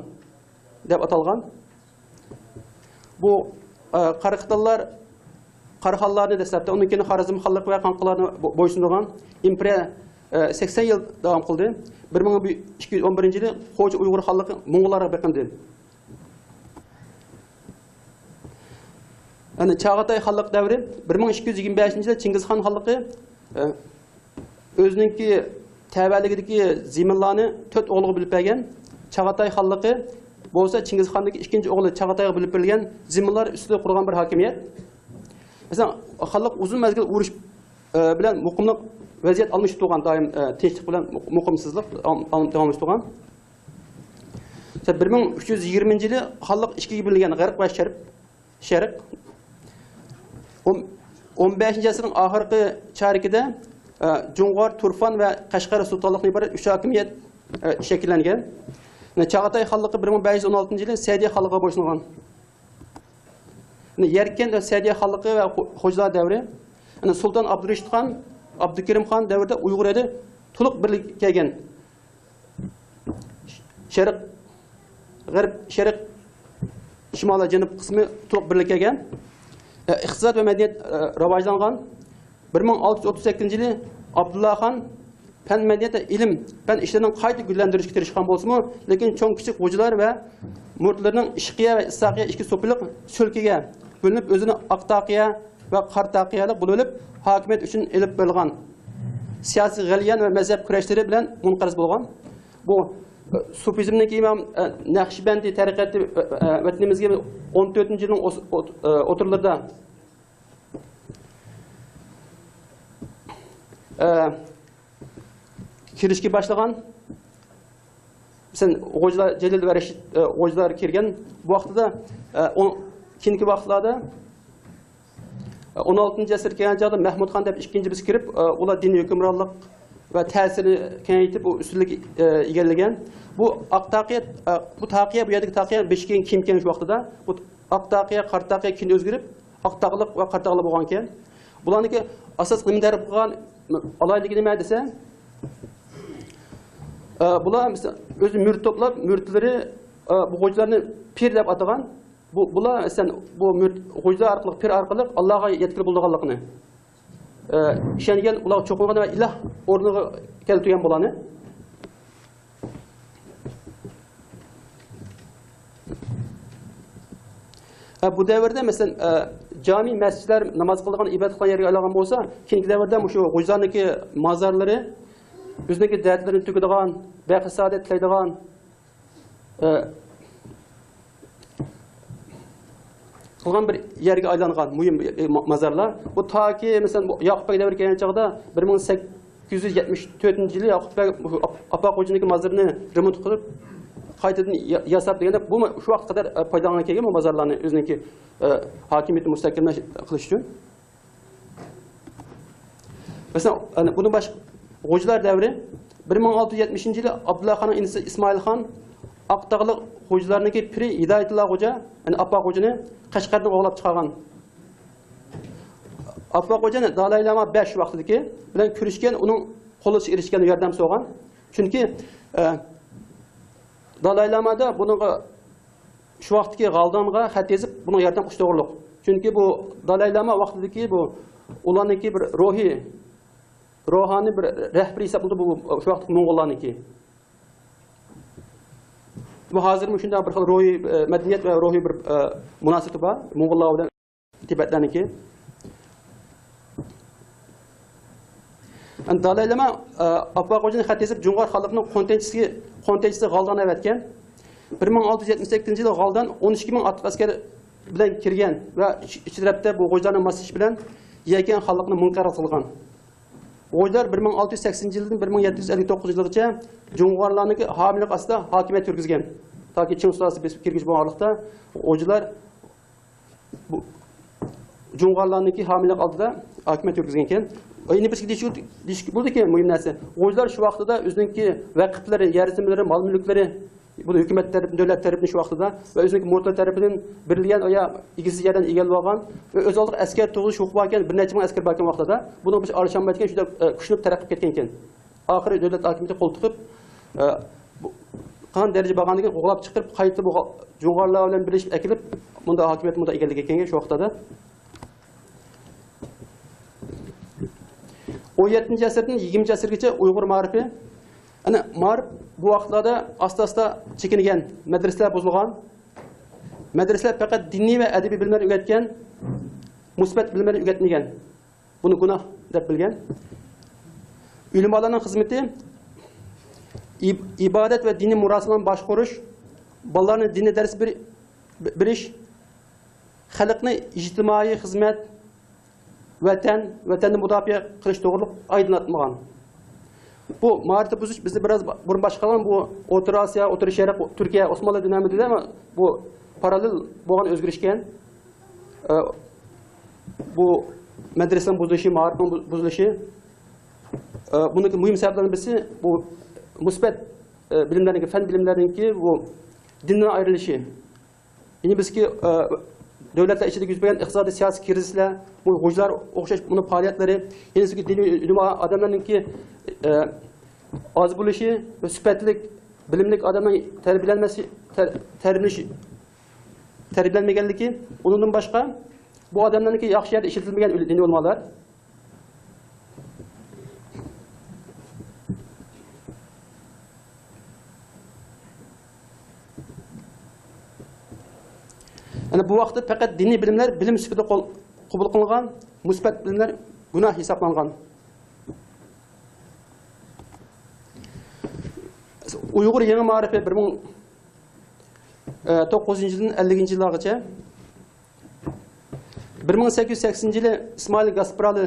دەپ ئاتالغان. بۇ، ئە، قاراخانلار، قاراخانلارنى دەسلەپتە، ئۇنىڭ كېيىن خارەزم خانلىقى ۋە قاڭقىلارنى بو-، بويسۇندۇرغان ئىمپېرىيە، ئە، سەكسەن يىل داۋام قىلدى. بىر مىڭ ئىككى يۈز ئون بىرىنچى يىلى خوجا ئۇيغۇر خانلىقى موڭغۇللارغا بېقىندى. يەنى چاغاتاي خانلىق دەۋرى بىر مىڭ ئىككى يۈز يىگىرمە بەشىنچى يىلى چىڭگىز خان خانلىقى، ئە، ئۆزىنىڭكى تەۋەلىكىدىكى زېمىنلارنى تۆت ئوغلىغا بۆلۈپ بەرگەن. چاغاتاي خانلىقى بولسا چىڭگىز خاننىڭكى ئىككىنچى ئوغلى چاغاتايغا بۆلۈپ بېرىلگەن زېمىنلار ئۈستىدە قۇرغان بىر ھاكىمىيەت. مەسىلەن، خانلىق ئۇزۇن مەزگىل ئۇرۇش، ئە، بىلەن مۇقىملىق ۋەزىيەت ئالمىشىپ تۇرغان، دائىم، ئە، تىنچلىق بىلەن مۇق-، مۇقىمسىزلىق داۋام-، داۋاملىشىپ تۇرغان. مەسىلەن، بىر مىڭ ئۈچ يۈز يىگىرمىنچى يىلى خانلىق ئىككىگە بۆلۈنگەن، غەرب ۋە شەرق. شەرق. ئون، ئون بەشىنچى ئەسىرنىڭ ئاخىرقى چارىكىدە، ئە، جۇڭغار، تۇرفان ۋە قەشقەر سۇلتانلىقىدىن ئىبارەت ئۈچ ھاكىمىيەت، ئە، شەكىللەنگەن. چاغاتاي خانلىقى بىر مىڭ بەش يۈز ئون ئالتىنچى يىلى سەئىدىيە خانلىقىغا بويسۇنغان. يەركەنت ۋە سەئىدىيە خانلىقى ۋە خو-، خوجىلار دەۋرى. سۇلتان ئابدۇرېشىت خان، ئابدۇكېرىم خان دەۋرىدە ئۇيغۇر ئېلى تولۇق بىرلىككە كەلگەن. شەرق، غەرب، شەرق، شىمال ۋە جەنۇب قىسمى تولۇق بىرلىككە كەلگەن. ئە، ئىقتىساد ۋە مەدەنىيەت، ئە، راۋاجلانغان. بىر مىڭ ئالتە يۈز ئوتتۇز سەككىزىنچى يىلى ئابدۇللا خان پەن، مەدەنىيەت ۋە ئىلىم، پەن ئىشلىرىنى قايتا گۈللەندۈرۈشكە تىرىشقان بولسىمۇ، لېكىن چوڭ كىچىك غوجىلار ۋە مۇرىتلىرىنىڭ ئىشقىيە ۋە ئىسھاقىيە ئىككى سوپىلىق سۆلكىگە بۆلۈنۈپ، ئۆزىنى ئاقتاقىيە ۋە قاراتاقىيەلىك بولۇۋېلىپ، ھاكىمىيەت ئۈچۈن ئېلىپ بېرىلغان سىياسىي غەليان ۋە مەزھەپ كۈرەشلىرى بىلەن مۇنقەرز بولغان. بۇ، ئە، سۇپىزمنىڭكى ئىمام، ئە، نەقشىبەندى تەرىقەتى، ئە، ئە، ۋەتىنىمىزگە ئون تۆتىنچى يىلنىڭ ئوس-، ئوت-، ئە، ئوتتۇرىلىرىدا، ئە، كىرىشكە باشلىغان. مەسىلەن، غوجىلار، جېلىل ۋە رەشىد، ئە، غوجىلار كىرگەن. بۇ ۋاقتىدا، ئە، ئون، كېيىنكى ۋاقىتلاردا، ئە، ئون ئالتىنچى ئەسىرگە كەلگەن چاغدا مەھمۇد خان دەپ ئىككىنچى بىرسى كىرىپ، ئە، ئۇلار دىنىي ھۆكۈمرانلىق ۋە تەسىرنى كېڭەيتىپ، ئۇ ئۈستۈنلۈك، ئە، ئىگىلىگەن. بۇ ئاق تاقىيە، ئە، بۇ تاقىيە، بۇ يەردىكى تاقىيە بېشى كېيىن كىم ئىكەن شۇ ۋاقتىدا؟ بۇ ئاق تاقىيە، قارا تاقىيە كېيىن ئۆزگىرىپ، ئاق تاغلىق ۋە قارا تاغلىق بولغان ئىكەن. بۇلارنىڭكى ئاساس نېمە تەرەپ قىلغان ئالاھىدىلىكى نېمە دېسە، ئە، بۇلار مەسىلەن، ئۆزى مۇرىت توپلاپ، مۇرىتلىرى، ئە، بۇ غوجىلارنى پىر دەپ ئاتىغان. بۇ، بۇلار مەسىلەن، بۇ مۇرىت، غوجىلار ئارقىلىق، پىر ئارقىلىق ئاللاغا يەتكىلى بولىدىغانلىقىنى، ئە، ئىشەنگەن، ئۇلارغا چوقۇنغان ۋە ئىلاھ ئورنىغا كەلتۈرگەن بۇلارنى. ئە، بۇ دەۋردە، مەسىلەن، ئە، جامى مەسچىتلەر، ناماز قىلىدىغان، ئىبادەت قىلىدىغان يەرگە ئايلانغان بولسا، كېيىنكى دەۋردە مۇشۇ غوجىلارنىڭكى مازارلىرى ئۆزىنىڭكى دەردلىرىنى تۆكىدىغان، بەخت سائادەت تىلەيدىغان، ئە، قىلغان بىر يەرگە ئايلانغان مۇھىم، ئە، ما-، مازارلار. بۇ تاكى، مەسىلەن، بۇ ياقۇپ بەگ دەۋرى كەلگەن چاغدا بىر مىڭ سەككىز يۈز يەتمىش تۆتىنچى يىلى ياقۇپ بەگ مۇشۇ ئاپ-، ئاپپاق خوجىنىڭكى مازىرىنى رېمونت قىلىپ، قايتىدىن يا-، ياساپ دېگەندە، بۇ شۇ ۋاقىتقا قەدەر، ئە، پايدىلانغان كەلگەن بۇ مازارلارنى ئۆزىنىڭكى، ئە، ھاكىمىيىتىنى مۇستەھكەملەش قىلىش ئۈچۈن. مەسىلەن، يەنە بۇنىڭ باشقا غوجىلار دەۋرى. بىر مىڭ ئالتە يۈز يەتمىشىنچى يىلى ئابدۇللا خاننىڭ ئىنىسى ئىسمائىل خان ئاقتاغلىق غوجىلارنىڭكى پىرى ھىدايەتۇللا غوجا، يەنى ئاپپاق غوجىنى قەشقەردىن قوغلاپ چىقارغان. ئاپپاق غوجا دالاي لاما بەش ۋاقتىدىكى بىلەن كۆرۈشكەن، ئۇنىڭ قولىغا ئېرىشكەن، ياردەم سورىغان. چۈنكى، ئە، دالاي لامادا بۇنىڭغا شۇ ۋاقىتتىكى غالدانغا خەت يېزىپ، بۇنىڭ ياردەم قىلىشى توغرۇلۇق. چۈنكى بۇ دالاي لاما ۋاقتىدىكى بۇ ئۇلارنىڭكى بىر روھىي، روھانىي بىر رەھبىرى ھېسابلىنىدۇ بۇ، شۇ ۋاقىتتىكى موڭغۇللارنىڭكى. بۇ ھازىرمۇ شۇنداق بىر خىل روھىي، ئە، مەدەنىيەت ۋە روھىي بىر، ئە، مۇناسىۋىتى بار موڭغۇللار بىلەن. تىبەتلەرنىڭكى. دالاي لاما، ئە، ئاپپاق غوجىنى خەت يېزىپ، جۇڭغار خانلىقىنىڭ قونتەيچىسى، قونتەيچىسى غالدانغا ئەۋەتكەن. بىر مىڭ ئالتە يۈز يەتمىش سەككىزىنچى يىلى غالدان ئون ئىككى مىڭ ئاتلىق ئەسكەر بىلەن كىرگەن ۋە ئىچ-، ئىچ تەرەپتە بۇ غوجىلارنىڭ ماسلىشىشى بىلەن يەكەن خانلىقىنى مۇنقەرز قىلغان. غوجىلار بىر مىڭ ئالتە يۈز سەكسىنىنچى يىلدىن بىر مىڭ يەتتە يۈز ئەللىك توققۇزىنچى يىلغىچە جۇڭغارلارنىڭكى ھامىيلىق ئاستىدا ھاكىمىيەت يۈرگۈزگەن. تاكى چىڭ سۇلالىسى بېسىپ كىرگۈچە بولغان ھاللىقتا غوجىلار بۇ جۇڭغارلارنىڭكى ھامىيلىق ئالدىدا ھاكىمىيەت يۈرگۈزگەن ئىكەن. يەنە بىرسى دېيىش، دېيىش بولىدۇكى مۇھىم نەرسە. غوجىلار شۇ ۋاقتىدا ئۆزىنىڭكى ۋەقىپلىرى، يەر زېمىنلىرى، مال مۈلۈكلىرى، بۇنى ھۆكۈمەت تەرىپىدىن، دۆلەت تەرىپىدىن شۇ ۋاقتىدا ۋە ئۆزىنىڭكى مۇرۇتلار تەرىپىدىن بېرىلگەن يا ئىگىسىز يەردىن ئىگىلىۋالغان ۋە ئۆز ئالدىغا ئەسكەر تۇرغۇزۇش ھوقۇقى باركەن، بىر نەچچە مىڭ ئەسكەر باركەن ۋاقتىدا، بۇنىڭغا بىز ئارىلىشالمايدىكەن، شۇنداق، ئە، كۈچلىنىپ تەرەققىي قىلىپ كەتكەنىكەن. ئاخىرى دۆلەت ھاكىمىيىتى قول تىقىپ، ئە، بۇ، قان دەرىجە بارغاندىن كېيىن قوغلاپ چىقىرىپ، قايتا بۇ جۇڭغارلار بىلەن بىرلىشىپ ئەكېلىپ، مۇندا ھاكىمىيەت مۇندا ئىگىلىگەن شۇ ۋاقتىدا. ئون يەتتىنچى ئەسىردىن يىگىرمىنچى ئەسىرگىچە ئۇيغۇر مائارىپى، يەنى مائارىپ بۇ ۋاقىتلاردا ئاستا-ئاستا چېكىنگەن، مەدرىسىلەر بۇزۇلغان. مەدرىسىلەر پەقەت دىنىي ۋە ئەدەبىي بىلىملەرنى ئۆگەتكەن، مۇسبەت بىلىملەرنى ئۆگەتمىگەن. بۇنى گۇناھ دەپ بىلگەن. ئۆلىمالارنىڭ خىزمىتى ئىب-، ئىبادەت ۋە دىنىي مۇراسىملارنى باشقۇرۇش، بالىلارنى دىنىي دەرس بېرى-، بېرىش، خەلقنى ئىجتىمائىي خىزمەت، ۋەتەن، ۋەتەننى مۇداپىئە قىلىش توغرۇلۇق ئايدىڭلاتمىغان. بۇ مائارىپنى بۇزۇش بىزدە بىراز بۇرۇن باشقا قىلغان، بۇ ئوتتۇرا ئاسىيا، ئوتتۇرا شەرق، تۈركىيە، ئوسمانلى دۆلىمىدە بۇ پاراللېل بولغان ئۆزگىرىشكەن. ئە، بۇ مەدرىسىنىڭ بۇزۇلۇشى، مائارىپنىڭ بۇ-، بۇزۇلۇشى. ئە، بۇنىڭكى مۇھىم سەۋەبلەرنىڭ بىرسى بۇ مۇسبەت، ئە، بىلىملەرنىڭكى، پەن بىلىملەرنىڭكى بۇ دىندىن ئايرىلىشى. يەنە بىزكى، ئە، دۆلەتلەر ئىچىدە يۈز بەرگەن ئىقتىسادىي، سىياسىي كىرىزىسلەر، بۇ غۇلجىلار ئوخشاش بۇنىڭ پائالىيەتلىرى، يەنە بىزكى دىنىي ئۆلىما ئادەملەرنىڭكى، ئە، ئاز بولۇشى ۋە سۈپەتلىك، بىلىملىك ئادەمنىڭ تەربىيەلەنمەسى، تەر-، تەربىيەلىنىش، تەربىيەلەنمىگەنلىكى، ئۇنىڭدىن باشقا بۇ ئادەملەرنىڭكى ياخشى يەردە ئىشلىتىلمىگەن دىنىي ئۆلىمالار. يەنى بۇ ۋاقىتتا پەقەت دىنىي بىلىملەر بىلىم سۈپىتىدە قول-، قوبۇل قىلىنغان، مۇسبەت بىلىملەر گۇناھ ھېسابلانغان. ئۇيغۇر يېڭى مائارىپى بىر مىڭ توققۇزىنچى يىلدىن ئەللىكىنچى يىللارغىچە. بىر مىڭ سەككىز يۈز سەكسىنىنچى يىلى ئىسمائىل گاسپرالى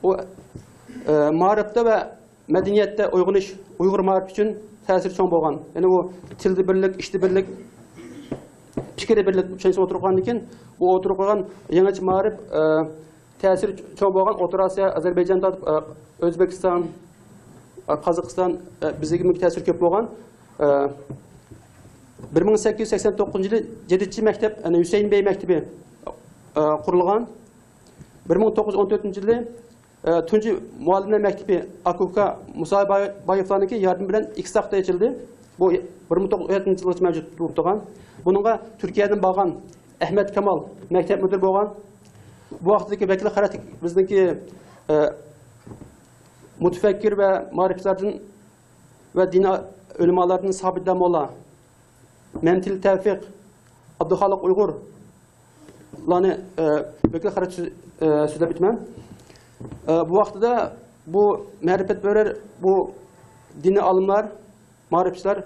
ئۇ، ئە، مائارىپتا ۋە مەدەنىيەتتە ئويغىنىش ئۇيغۇر مائارىپى ئۈچۈن تەسىرى چوڭ بولغان. يەنى ئۇ تىلدا بىرلىك، ئىشتا بىرلىك، پىكىردە بىرلىك چۈشەنچىسى ئوتتۇرىغا قويغاندىن كېيىن، بۇ ئوتتۇرىغا قويغان يېڭىچە مائارىپ، ئە، تەسىرى چوڭ بولغان ئوتتۇرا ئاسىيا، ئازەربەيجان تارتىپ، ئە، ئۆزبېكىستان، ئە، قازاقىستان، ئە، بىزگىمۇ تەسىرى كۆپ بولغان. ئە، بىر مىڭ سەككىز يۈز سەكسەن توققۇزىنچى يىلى جىدىچى مەكتەپ، يەنى ھۈسەيىن بەي مەكتىپى، ئە، قۇرۇلغان. بىر مىڭ توققۇز يۈز ئون تۆتىنچى يىلى، ئە، تۇنجى مۇئەللىملەر مەكتىپى ئاكا ئۇكا مۇسابايېۋلارنىڭكى ياردىمى بىلەن ئىككى ساختا ئېچىلدى. بۇ بىر مىڭ توققۇز يۈز ئون يەتتىنچى يىلغىچە مەۋجۇت بولۇپ تۇرغان. بۇنىڭغا تۈركىيەدىن بارغان ئەھمەت كامال مەكتەپ مۇدىرى بولغان. بۇ ۋاقىتتىكى ۋەكىل خاراكتېر بىزنىڭكى، ئە، مۇتەپەككۇر ۋە مائارىپچىلاردىن ۋە دىنىي ئۆلىمالاردىن سابىت داموللا، مەمتىلى تەۋپىق، ئابدۇخالىق ئۇيغۇرلارنى، ئە، ۋەكىل خاراكتېر سۆز-، ئە، سۆزلەپ ئۆتىمەن. ئە، بۇ ۋاقتىدا بۇ مەرىپەتپەرۋەر، بۇ دىنىي ئالىملار، مائارىپچىلار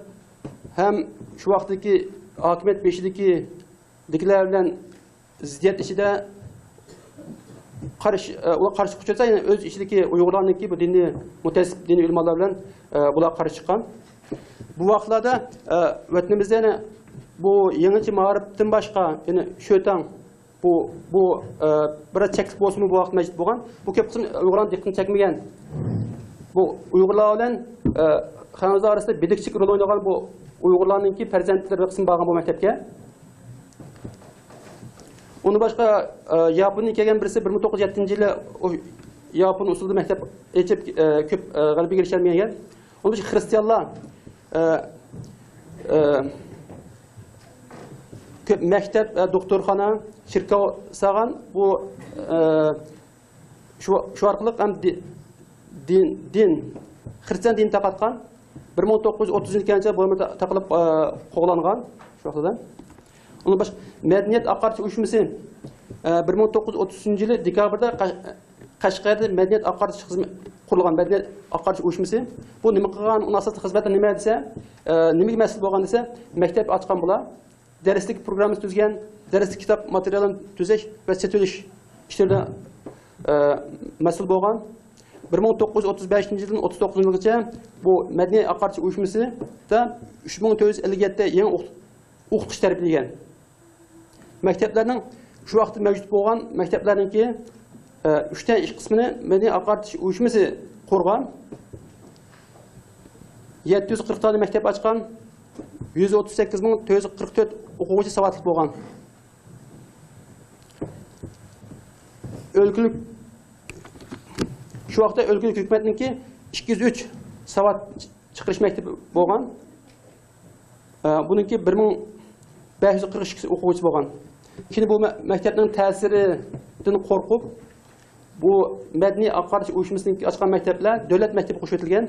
ھەم شۇ ۋاقىتتىكى ھاكىمىيەت بېشىدىكى دىكىلەر بىلەن زىددىيەت ئىچىدە قارشى، ئۇلار قارشى ئۇچرىسا، يەنە ئۆز ئىچىدىكى ئۇيغۇرلارنىڭكى بۇ دىنىي مۇتەئەسسىپ دىنىي ئۆلىمالار بىلەن، ئۇلار قارشى چىققان. بۇ ۋاقىتلاردا، ۋەتىنىمىزدە يەنە بۇ يېڭىچە مائارىپتىن باشقا، يەنە شۆتاڭ، بۇ، بۇ، بىراز چەكلىك بولسىمۇ بۇ ۋاقىت مەۋجۇت بولغان. بۇ كۆپ قىسىم ئۇيغۇرلارنىڭ دىققىتىنى چەكمىگەن. بۇ ئۇيغۇرلار بىلەن، خەنزۇلار ئارىسىدا بىدىكچىك رول ئوينىغان بۇ ئۇيغۇرلارنىڭكى پەرزەنتلىرى بىر قىسىم بارغان بۇ مەكتەپكە. ئۇندىن باشقا، ئە، ياپونىيە كەلگەن بىرسى بىر مىڭ توققۇز يۈز يەتتىنچى يىلى ئۇ ياپون ئۇسسۇلىدا مەكتەپ ئېچىپ، ئە، كۆپ، ئە، غەلىبىگە ئېرىشەلمىگەن. ئۇنىڭ ئۈچۈن خرىستىيانلار، ئە، ئە، كۆپ مەكتەپ، ئە، دوختۇرخانا، چېركاۋ سالغان. بۇ، ئە، شۇ، شۇ ئارقىلىق ھەم دى-، دىن، دىن، خرىستىيان دىنىنى تارقاتقان. بىر مىڭ توققۇز يۈز ئوتتۇزىنچى يىلى كەلگەنچە بۇ يەردە تاقىلىپ، ئە، قوغلانغان شۇ ۋاقتىدا. ئۇنىڭ باشقا مەدەنىيەت ئاقارتىش ئۇيۇشمىسى، ئە، بىر مىڭ توققۇز يۈز ئوتتۇز ئۈچىنچى يىلى دېكابىردا قەش-، قەشقەردە مەدەنىيەت ئاقارتىش خىزمە-، قۇرۇلغان مەدەنىيەت ئاقارتىش ئۇيۇشمىسى. بۇ نېمە قىلغان، ئۇنىڭ ئاساسلىق خىزمەتلىرى نېمە دېسە، ئە، نېمىگە مەسئۇل بولغان دېسە، مەكتەپ ئاچقان بۇلار. دەرسلىك پروگراممىسى تۈزگەن، دەرسلىك كىتاب ماتېرىيالىنى تۈزەش ۋە سېتىۋېلىش ئىشلىرىدا، ئە، مەسئۇل بولغان. بىر مىڭ توققۇز يۈز ئوتتۇز بەشىنچى يىلدىن ئوتتۇز توققۇزىنچى يىلغىچە بۇ مەدەنىيەت ئاقارتىش ئۇيۇشمىسىدا ئۈچ مىڭ تۆت يۈز ئەللىك يەتتە يېڭى ئوقۇت-، ئوقۇتقۇچى تەربىيەلىگەن. مەكتەپلەرنىڭ شۇ ۋاقىتتا مەۋجۇت بولغان مەكتەپلەرنىڭكى، ئە، ئۈچتىن ئىككى قىسمىنى مەدەنىيەت ئاقارتىش ئۇيۇشمىسى قۇرغان. يەتتە يۈز قىرىق دانە مەكتەپ ئاچقان. يۈز ئوتتۇز سەككىز مىڭ تۆت يۈز قىرىق تۆت ئوقۇغۇچى ساۋاتلىق بولغان. ئۆلكىلىك، شۇ ۋاقىتتا ئۆلكىلىك ھۆكۈمەتنىڭكى ئىككى يۈز ئۈچ ساۋات چىقىرىش مەكتىپى بولغان. ئە، بۇنىڭكى بىر مىڭ بەش يۈز قىرىق ئىككى ئوقۇغۇچىسى بولغان. كېيىن بۇ مە-، مەكتەپنىڭ تەسىرىدىن قورقۇپ، بۇ مەدەنىي ئاقارتىش ئۇيۇشمىسىنىڭ ئاچقان مەكتەپلەر دۆلەت مەكتىپىگە قوشۇۋېتىلگەن.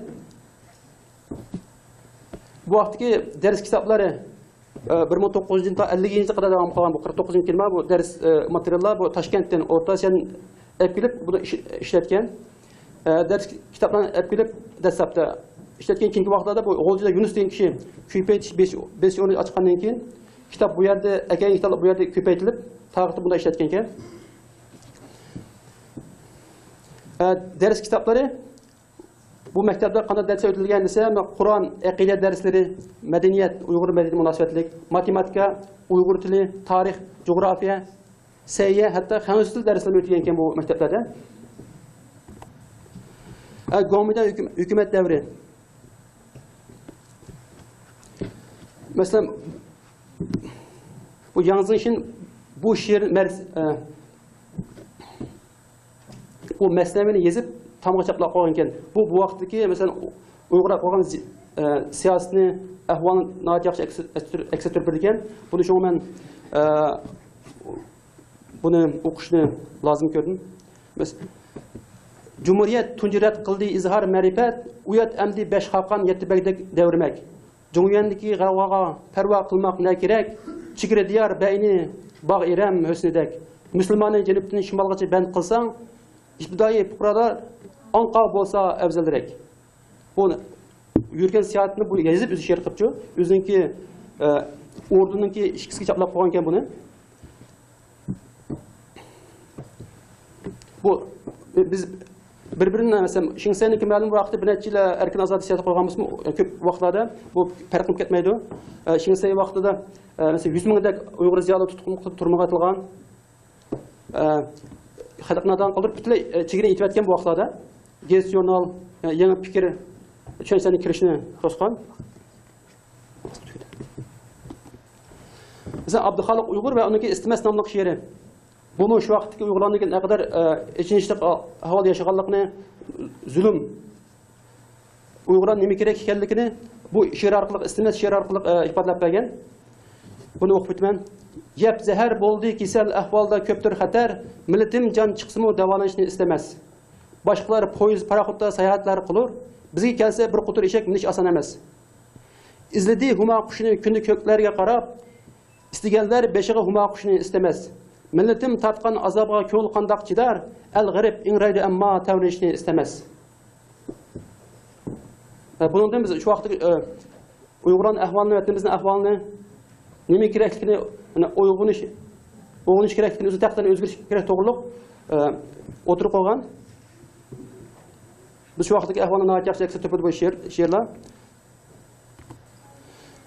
بۇ ۋاقىتتىكى دەرس كىتابلىرى، ئە، بىر مىڭ توققۇز يۈز تا ئەللىكىنچى يىلغا قەدەر داۋام قىلغان بۇ قىرىق توققۇزىنچى يىلما بۇ دەرس، ئە، ماتېرىياللار بۇ تاشكەنتتىن، ئورتا ئاسىيادىن ئەپ كېلىپ، بۇنى ئىش-، ئىشلەتكەن. ئە، دەرس كىتابلارنى ئەپ كېلىپ، دەسلەپتە ئىشلەتكەن، كېيىنكى ۋاقىتلاردا بۇ غۇلجىدا يۇنۇس دېگەن كىشى كۆپەيتىش بېسىش، بېسىش ئورنى ئاچقاندىن كېيىن، كىتاب بۇ يەردە، ئەكەلگەن كىتابلار بۇ يەردە كۆپەيتىلىپ، تارىختا بۇنداق ئىشلەتكەنكەن. ئە، دەرس كىتابلىرى بۇ مەكتەپتە قانداق دەرسلەر ئۆتۈلگەن دېسە، قۇرئان، ئەقىدە دەرسلىرى، مەدەنىيەت، ئۇيغۇر مەدەنىيىتى مۇناسىۋەتلىك، ماتېماتىكا، ئۇيغۇر تىلى، تارىخ، جۇغراپىيە، سەھىيە، ھەتتا خەنزۇ تىل دەرسلىرىمۇ ئۆتۈلگەنكەن بۇ مەكتەپلەردە. ئە، گومىنداڭ ھۆكۈم-، ھۆكۈمەت دەۋرى. مەسىلەن، بۇ ياڭ زېڭشىن بۇ شېئىر مەرز-، ئە، بۇ مەسنەۋىنى يېزىپ، تامغا چاپلاپ قويغانىكەن. بۇ، بۇ ۋاقىتتىكى، مەسىلەن، ئۇيغۇرلار قىلغان زى-، ئە، سىياسىتىنى، ئەھۋالىنى ناھايىتى ياخشى ئەكس، ئەكس، ئەكس ئەتتۈرۈپ بېرىدىكەن. بۇنى شۇڭا مەن، ئە، بۇنى ئوقۇشنى لازىم كۆردۈم. مەس-، جۇمھۇرىيەت تۇنجى رەت قىلدى ئىزھار مەرىپەت، ئۇيات ئەمدى بەش خاقان يەتتە بەگدەك دەۋرىمەك. جۇڭيۈەندىكى غەۋغاغا پەرۋا قىلماق نە كېرەك؟ چېگرا دىيار بەينى باغ ئىرەم ھۆسنىدەك. مۇسۇلماننى جەنۇبتىن شىمالغىچە بەند قىلساڭ، ئىپتىدائىي پۇقرالار ئاڭقا بولسا ئەۋزەلرەك. بۇ يۈرگەن سىياھەتنى بۇ يېزىپ ئۆزى شېئىر قىپچۇ. ئۆزىنىڭكى، ئە، ئوردىنىڭكى ئىككىسىگە چاپلاپ قويغانكەن بۇنى. بۇ، بىز بىر-بىرىنى، مەسىلەن، شېڭ شىسەينىڭكى مەلۇم ۋاقىتتا بىر نەچچە يىل ئەركىن ئازادە سىياسىتى قويغان بولسىمۇ، كۆپ ۋاقىتلاردا بۇ پەرق قىلىپ كەتمەيدۇ. ئە، شېڭ شىسەي ۋاقتىدا، ئە، مەسىلەن، يۈز مىڭدەك ئۇيغۇر زىيالىي تۇتقۇن قىلىپ تۈرمىگە ئاتىلغان. ئە، خەلقنى نادان قىلدۇرۇپ، پۈتۈنلەي، ئە، چېگرىنى ئېتىۋەتكەن بۇ ۋاقىتلاردا. گېزىت-ژۇرنال، ئە، يېڭى پىكىر، چۈشەنچىلەرنىڭ كىرىشىنى توسقان. مەسىلەن، ئابدۇخالىق ئۇيغۇر ۋە ئۇنىڭكى ئىستىمەس ناملىق شېئىرى. بۇمۇ شۇ ۋاقىتتىكى ئۇيغۇرلارنىڭكى نەقەدەر، ئە، ئېچىنىشلىق ئەھۋالدا ياشىغانلىقىنى، زۇلۇم، ئۇيغۇرلار نېمە كېرەك ئىكەنلىكىنى بۇ شېئىر ئارقىلىق، ئىستىمەس شېئىر ئارقىلىق، ئە، ئىپادىلەپ بەرگەن. بۇنى ئوقۇپ ئۆتىمەن. يەپ زەھەر بولدى كېسەل ئەھۋالدا كۆپتۇر خەتەر، مىللىتىم جان چىقسىمۇ داۋالىنىشنى ئىستىمەس. باشقىلار پويىز، پاراخوتتا ساياھەتلەر قىلۇر، بىزگە كەلسە بىر قوتۇر ئېشەك مىنىش ئاسان ئەمەس. ئىزلىدى ھۇما قۇشىنى كۈندە كۆكلەرگە قاراپ، ئىستىگەنلەر بېشىغا ھۇما قۇشىنى ئىستىمەس. مىللىتىم تارتقان ئازابىغا كۆڭۈل قانداق چىدار؟ ئەل غېرىب ئىڭرايدۇ ئەمما تەۋرىنىشنى ئىستەمەس. ھە، بۇنىڭدىن بىز شۇ ۋاقىتتىكى، ئە، ئۇيغۇرلارنىڭ ئەھۋالىنى، ۋەتىنىمىزنىڭ ئەھۋالىنى، نېمە كېرەكلىكىنى، يەنى ئويغىنىش، ئويغىنىش كېرەكلىكىنى، ئۆزىنىڭ تەقدىرىنى ئۆزگەرتىش كېرەك توغرۇلۇق، ئە، ئوتتۇرىغا قويغان. بىز شۇ ۋاقىتتىكى ئەھۋالنى ناھايىتى ياخشى ئەكس ئەتتۈرۈپ بۇ شېئىر، شېئىرلار.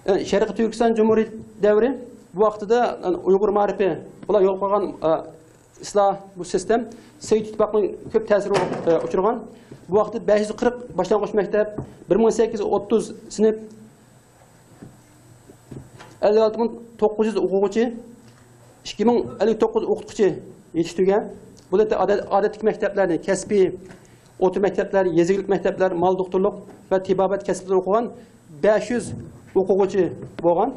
ئە، شەرقىي تۈركىستان جۇمھۇرىيىتى دەۋرى، بۇ ۋاقتىدا، ئە، ئۇيغۇر مائارىپى، بۇلار يولغا قويغان، ئە، ئىسلاھ، بۇ سىستېم سوۋېت ئىتتىپاقىنىڭ كۆپ تەسىرىگە، ئە، ئۇچرىغان. بۇ ۋاقىتتا بەش يۈز قىرىق باشلانغۇچ مەكتەپ، بىر مىڭ سەككىز يۈز ئوتتۇز سىنىپ، ئەللىك ئالتە مىڭ توققۇز يۈز ئوقۇغۇچى، ئىككى مىڭ ئەللىك توققۇز ئوقۇتقۇچى يېتىشتۈرگەن. بۇ يەردە ئادەت-، ئادەتتىكى مەكتەپلەرنى، كەسپىي ئوتتۇرا مەكتەپلەر، يېزا ئىگىلىك مەكتەپلەر، مال دوختۇرلۇق ۋە تېبابەت كەسىپلىرىدە ئوقۇغان بەش يۈز ئوقۇغۇچى بولغان.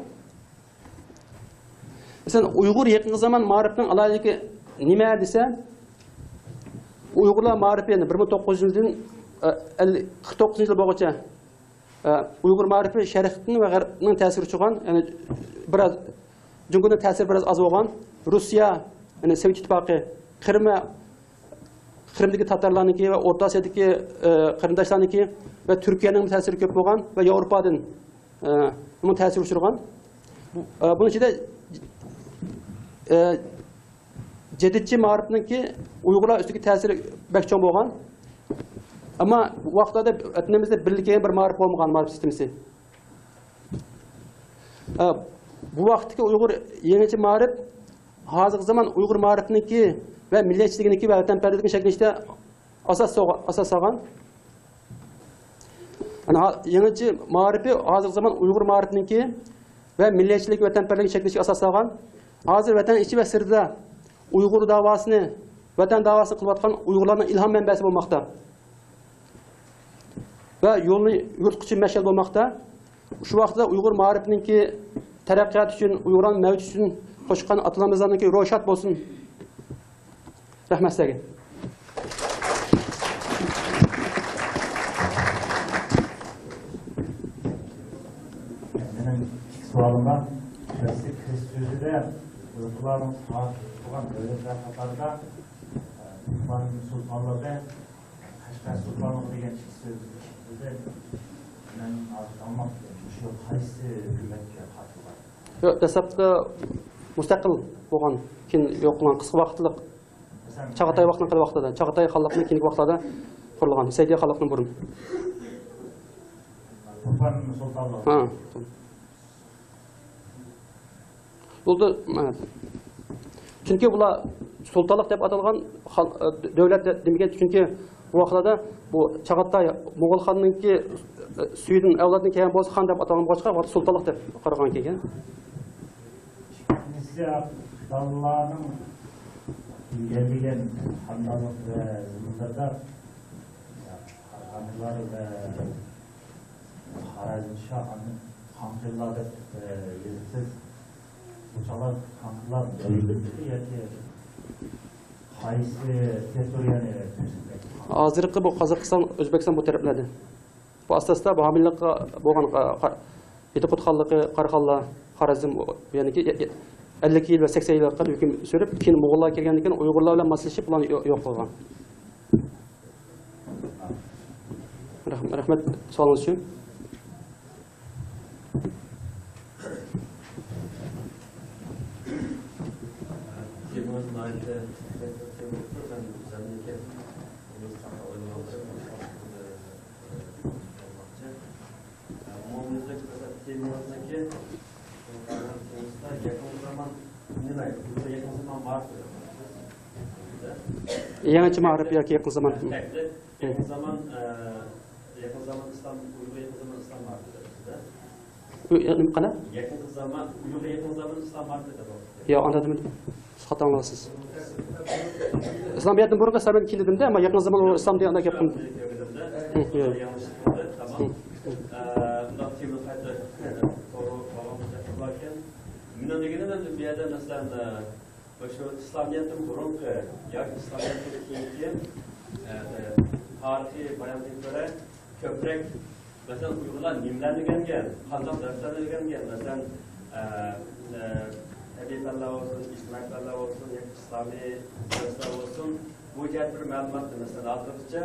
مەسىلەن، ئۇيغۇر يېقىنقى زامان مائارىپىنىڭ ئالاھىدىلىكى نېمە دېسە، ئۇيغۇرلار مائارىپى، يەنى بىر مىڭ توققۇز يۈز يىلدىن، ئە، ئەللىك، قىرىق توققۇزىنچى يىل بولغۇچە، ئە، ئۇيغۇر مائارىپى شەرقتىن ۋە غەربنىڭ تەسىرى ئۇچرىغان، يەنى بىراز جۇڭگونىڭ تەسىرى بىراز ئاز بولغان، روسىيە، يەنى سوۋېت ئىتتىپاقى، قىرىم ۋە قىرىمدىكى تاتارلارنىڭكى ۋە ئورتا ئاسىيادىكى، ئە، قېرىنداشلارنىڭكى ۋە تۈركىيەنىڭ تەسىرى كۆپ بولغان ۋە ياۋروپادىن، ئە، بۇنىڭ تەسىرى ئۇچرىغان. بۇ، ئە، بۇنىڭ ئىچىدە، ئە، جەدىدچى مائارىپنىڭكى ئۇيغۇرلار ئۈستىدىكى تەسىرى بەك چوڭ بولغان. ئەمما بۇ ۋاقىتلاردا ۋەتىنىمىزدە بىرلىككە بىر مائارىپ بولمىغان، مائارىپ سىستېمىسى. ئە، بۇ ۋاقىتتىكى ئۇيغۇر يېڭىچە مائارىپ ھازىرقى زامان ئۇيغۇر مائارىپىنىڭكى ۋە مىللەتچىلىكىنىڭكى ۋە ۋەتەنپەرۋەرلىكىنى شەكىللىنىشتە ئاساس سوغا-، ئاساس سالغان. يەنى ھا-، يېڭىچە مائارىپى ھازىرقى زامان ئۇيغۇر مائارىپىنىڭكى ۋە مىللەتچىلىك، ۋەتەنپەرۋەرلىك شەكىللىشىگە ئاساس سالغان، ھازىر ۋەتەن ئىچى ۋە سىرتىدا ئۇيغۇر داۋاسىنى، ۋەتەن داۋاسىنى قىلىۋاتقان ئۇيغۇرلارنىڭ ئىلھام مەنبەسى بولماقتا. ۋە يولنى يورۇتقۇچى مەشئەل بولماقتا. شۇ ۋاقىتتا ئۇيغۇر مائارىپىنىڭكى تەرەققىياتى ئۈچۈن، ئۇيغۇرلارنىڭ مەۋجۇت ئۈچۈن قوشقان ئاتىلىرىمىزنىڭكى روھى شاد بولسۇن. رەھمەت سىلەرگە. مېنىڭ ئىككى سوئالىم بار. بىرسى، كىرىش سۆزىدە ئۇيغۇرلارنىڭ تارىخ تۇغقان دۆلەتلەر قاتارىدا، ئە، تۇرپان سۇلتانلىقى، قەشقەر سۇلتانلىقى دېگەن ئىككى سۆز ئىشلىتىلدى. مەن ھازىر ئاڭلىماپتىمەن. مۇشۇ قايسى ھۆكۈمەتكە قارىتىلغان؟ ياق، دەسلەپتە مۇستەقىل بولغان، كېيىن يوق قىلغان قىسقا ۋاقىتلىق. چاغاتاي ۋاقتىنىڭ قىلى ۋاقتىدا، چاغاتاي خانلىقنىڭ كېيىنكى ۋاقىتلاردا قۇرۇلغان، سەئىدىيە خانلىقتىن بۇرۇن. تۇرپان سۇلتانلىقى. ھا. بولدى. چۈنكى بۇلار سۇلتانلىق دەپ ئاتالغان خان-، دۆلەت دە-، دېمىگەن، چۈنكى بۇ ۋاقىتلاردا بۇ چاغاتاي موغۇل خاننىڭكى سۈيىدىن، ئەۋلادىدىن كەلگەن بولسا خان دەپ ئاتالغان بولغاچقا، بۇ ۋاقىتتا سۇلتانلىق دەپ قارىغان كېلگەن. ئىنگلىزچە خىتايلارنىڭ ئىگىلىگەن خانلىق ۋە زېمىنلىرىدا قاراخانلار ۋە خارەزمشاھ خانقىللار دەپ، ئە، يېزىپسىز. بۇ چاغلار خانقىللار دۆلىتى ياكى قايسى تېررىتورىيەنى تەشكىل قىلغان؟ ھازىرقى بۇ قازاقىستان، ئۆزبېكىستان بۇ تەرەپلەردە. بۇ ئاستا-ئاستا بۇ ھامىلىلىققا بولغان قا-، قا-، ھىدىقۇت خانلىقى، قاراخانلار، خارەزم، يەنىكى ئەللىك يىل ۋە سەكسەن يىل ھەققىدە ھۆكۈم سۈرۈپ، كېيىن موغۇللار كەلگەندىن كېيىن ئۇيغۇرلار بىلەن ماسلىشىپ، بۇلارنى يو-، يوق قىلغان. رەھمەت، رەھمەت سوئالىڭىز ئۈچۈن. تېمىڭىز ناھايىتى تېما بولۇپتۇ. مەن ئۆزۈمنىڭكى ئويلىغانلىرىم ئومۇميۈزلۈك مەسىلەن، تېمىڭىزنىڭكى، تېمىڭىزدا يېقىنقى زامان، نېمە، يېقىنقى زامان مائارىپى. يېڭىچە مائارىپ ياكى يېقىنقى زامان. يېقىنقى زامان، ئە، يېقىنقى زامان ئىسلام، ئۇيغۇر يېقىنقى زامان ئىسلام مائارىپى دەپ بىزدە. ئۇ، ئە، نېمە قانداق؟ يېقىنقى زامان، ئۇيغۇر يېقىنقى زامان ئىسلام مائارىپى دەپ. ياق، ئانداق دېمىدىم. سىز خاتا ئاڭلىغانسىز. ئىسلامىيەتتىن بۇرۇنقى ئىسلامىيەت كېلىدىم-دە، ئەمما يېقىنقى زامان ئۇ ئىسلام دېگەن ئانداق گەپ قىلمىدىم. ھىم، ياق. ئۇنداق تېمىنى قايتا توغرا باغلىمىساق بولاركەن. مېنىڭ دېگىنىم، ئەمدى بۇ يەردە، مەسىلەن، مۇشۇ ئىسلامىيەتتىن بۇرۇنقى ياكى ئىسلامىيەتتىن كېيىنكى، ئە، تارىخىي باياناتقا كۆرە، كۆپرەك، مەسىلەن، ئۇيغۇرلار نېمىلەرنى ئۆگەنگەن، قانداق دەرسلەرنى ئۆگەنگەن؟ مەسىلەن، ئە، ئە، تەبىئىي پەنلەر بولسۇن، ئىجتىمائىي پەنلەر بولسۇن، ياكى ئىسلامىي دەرسلەر بولسۇن، بۇ جەھەتتە بىر مەلۇماتنى، مەسىلەن، ھازىرغىچە،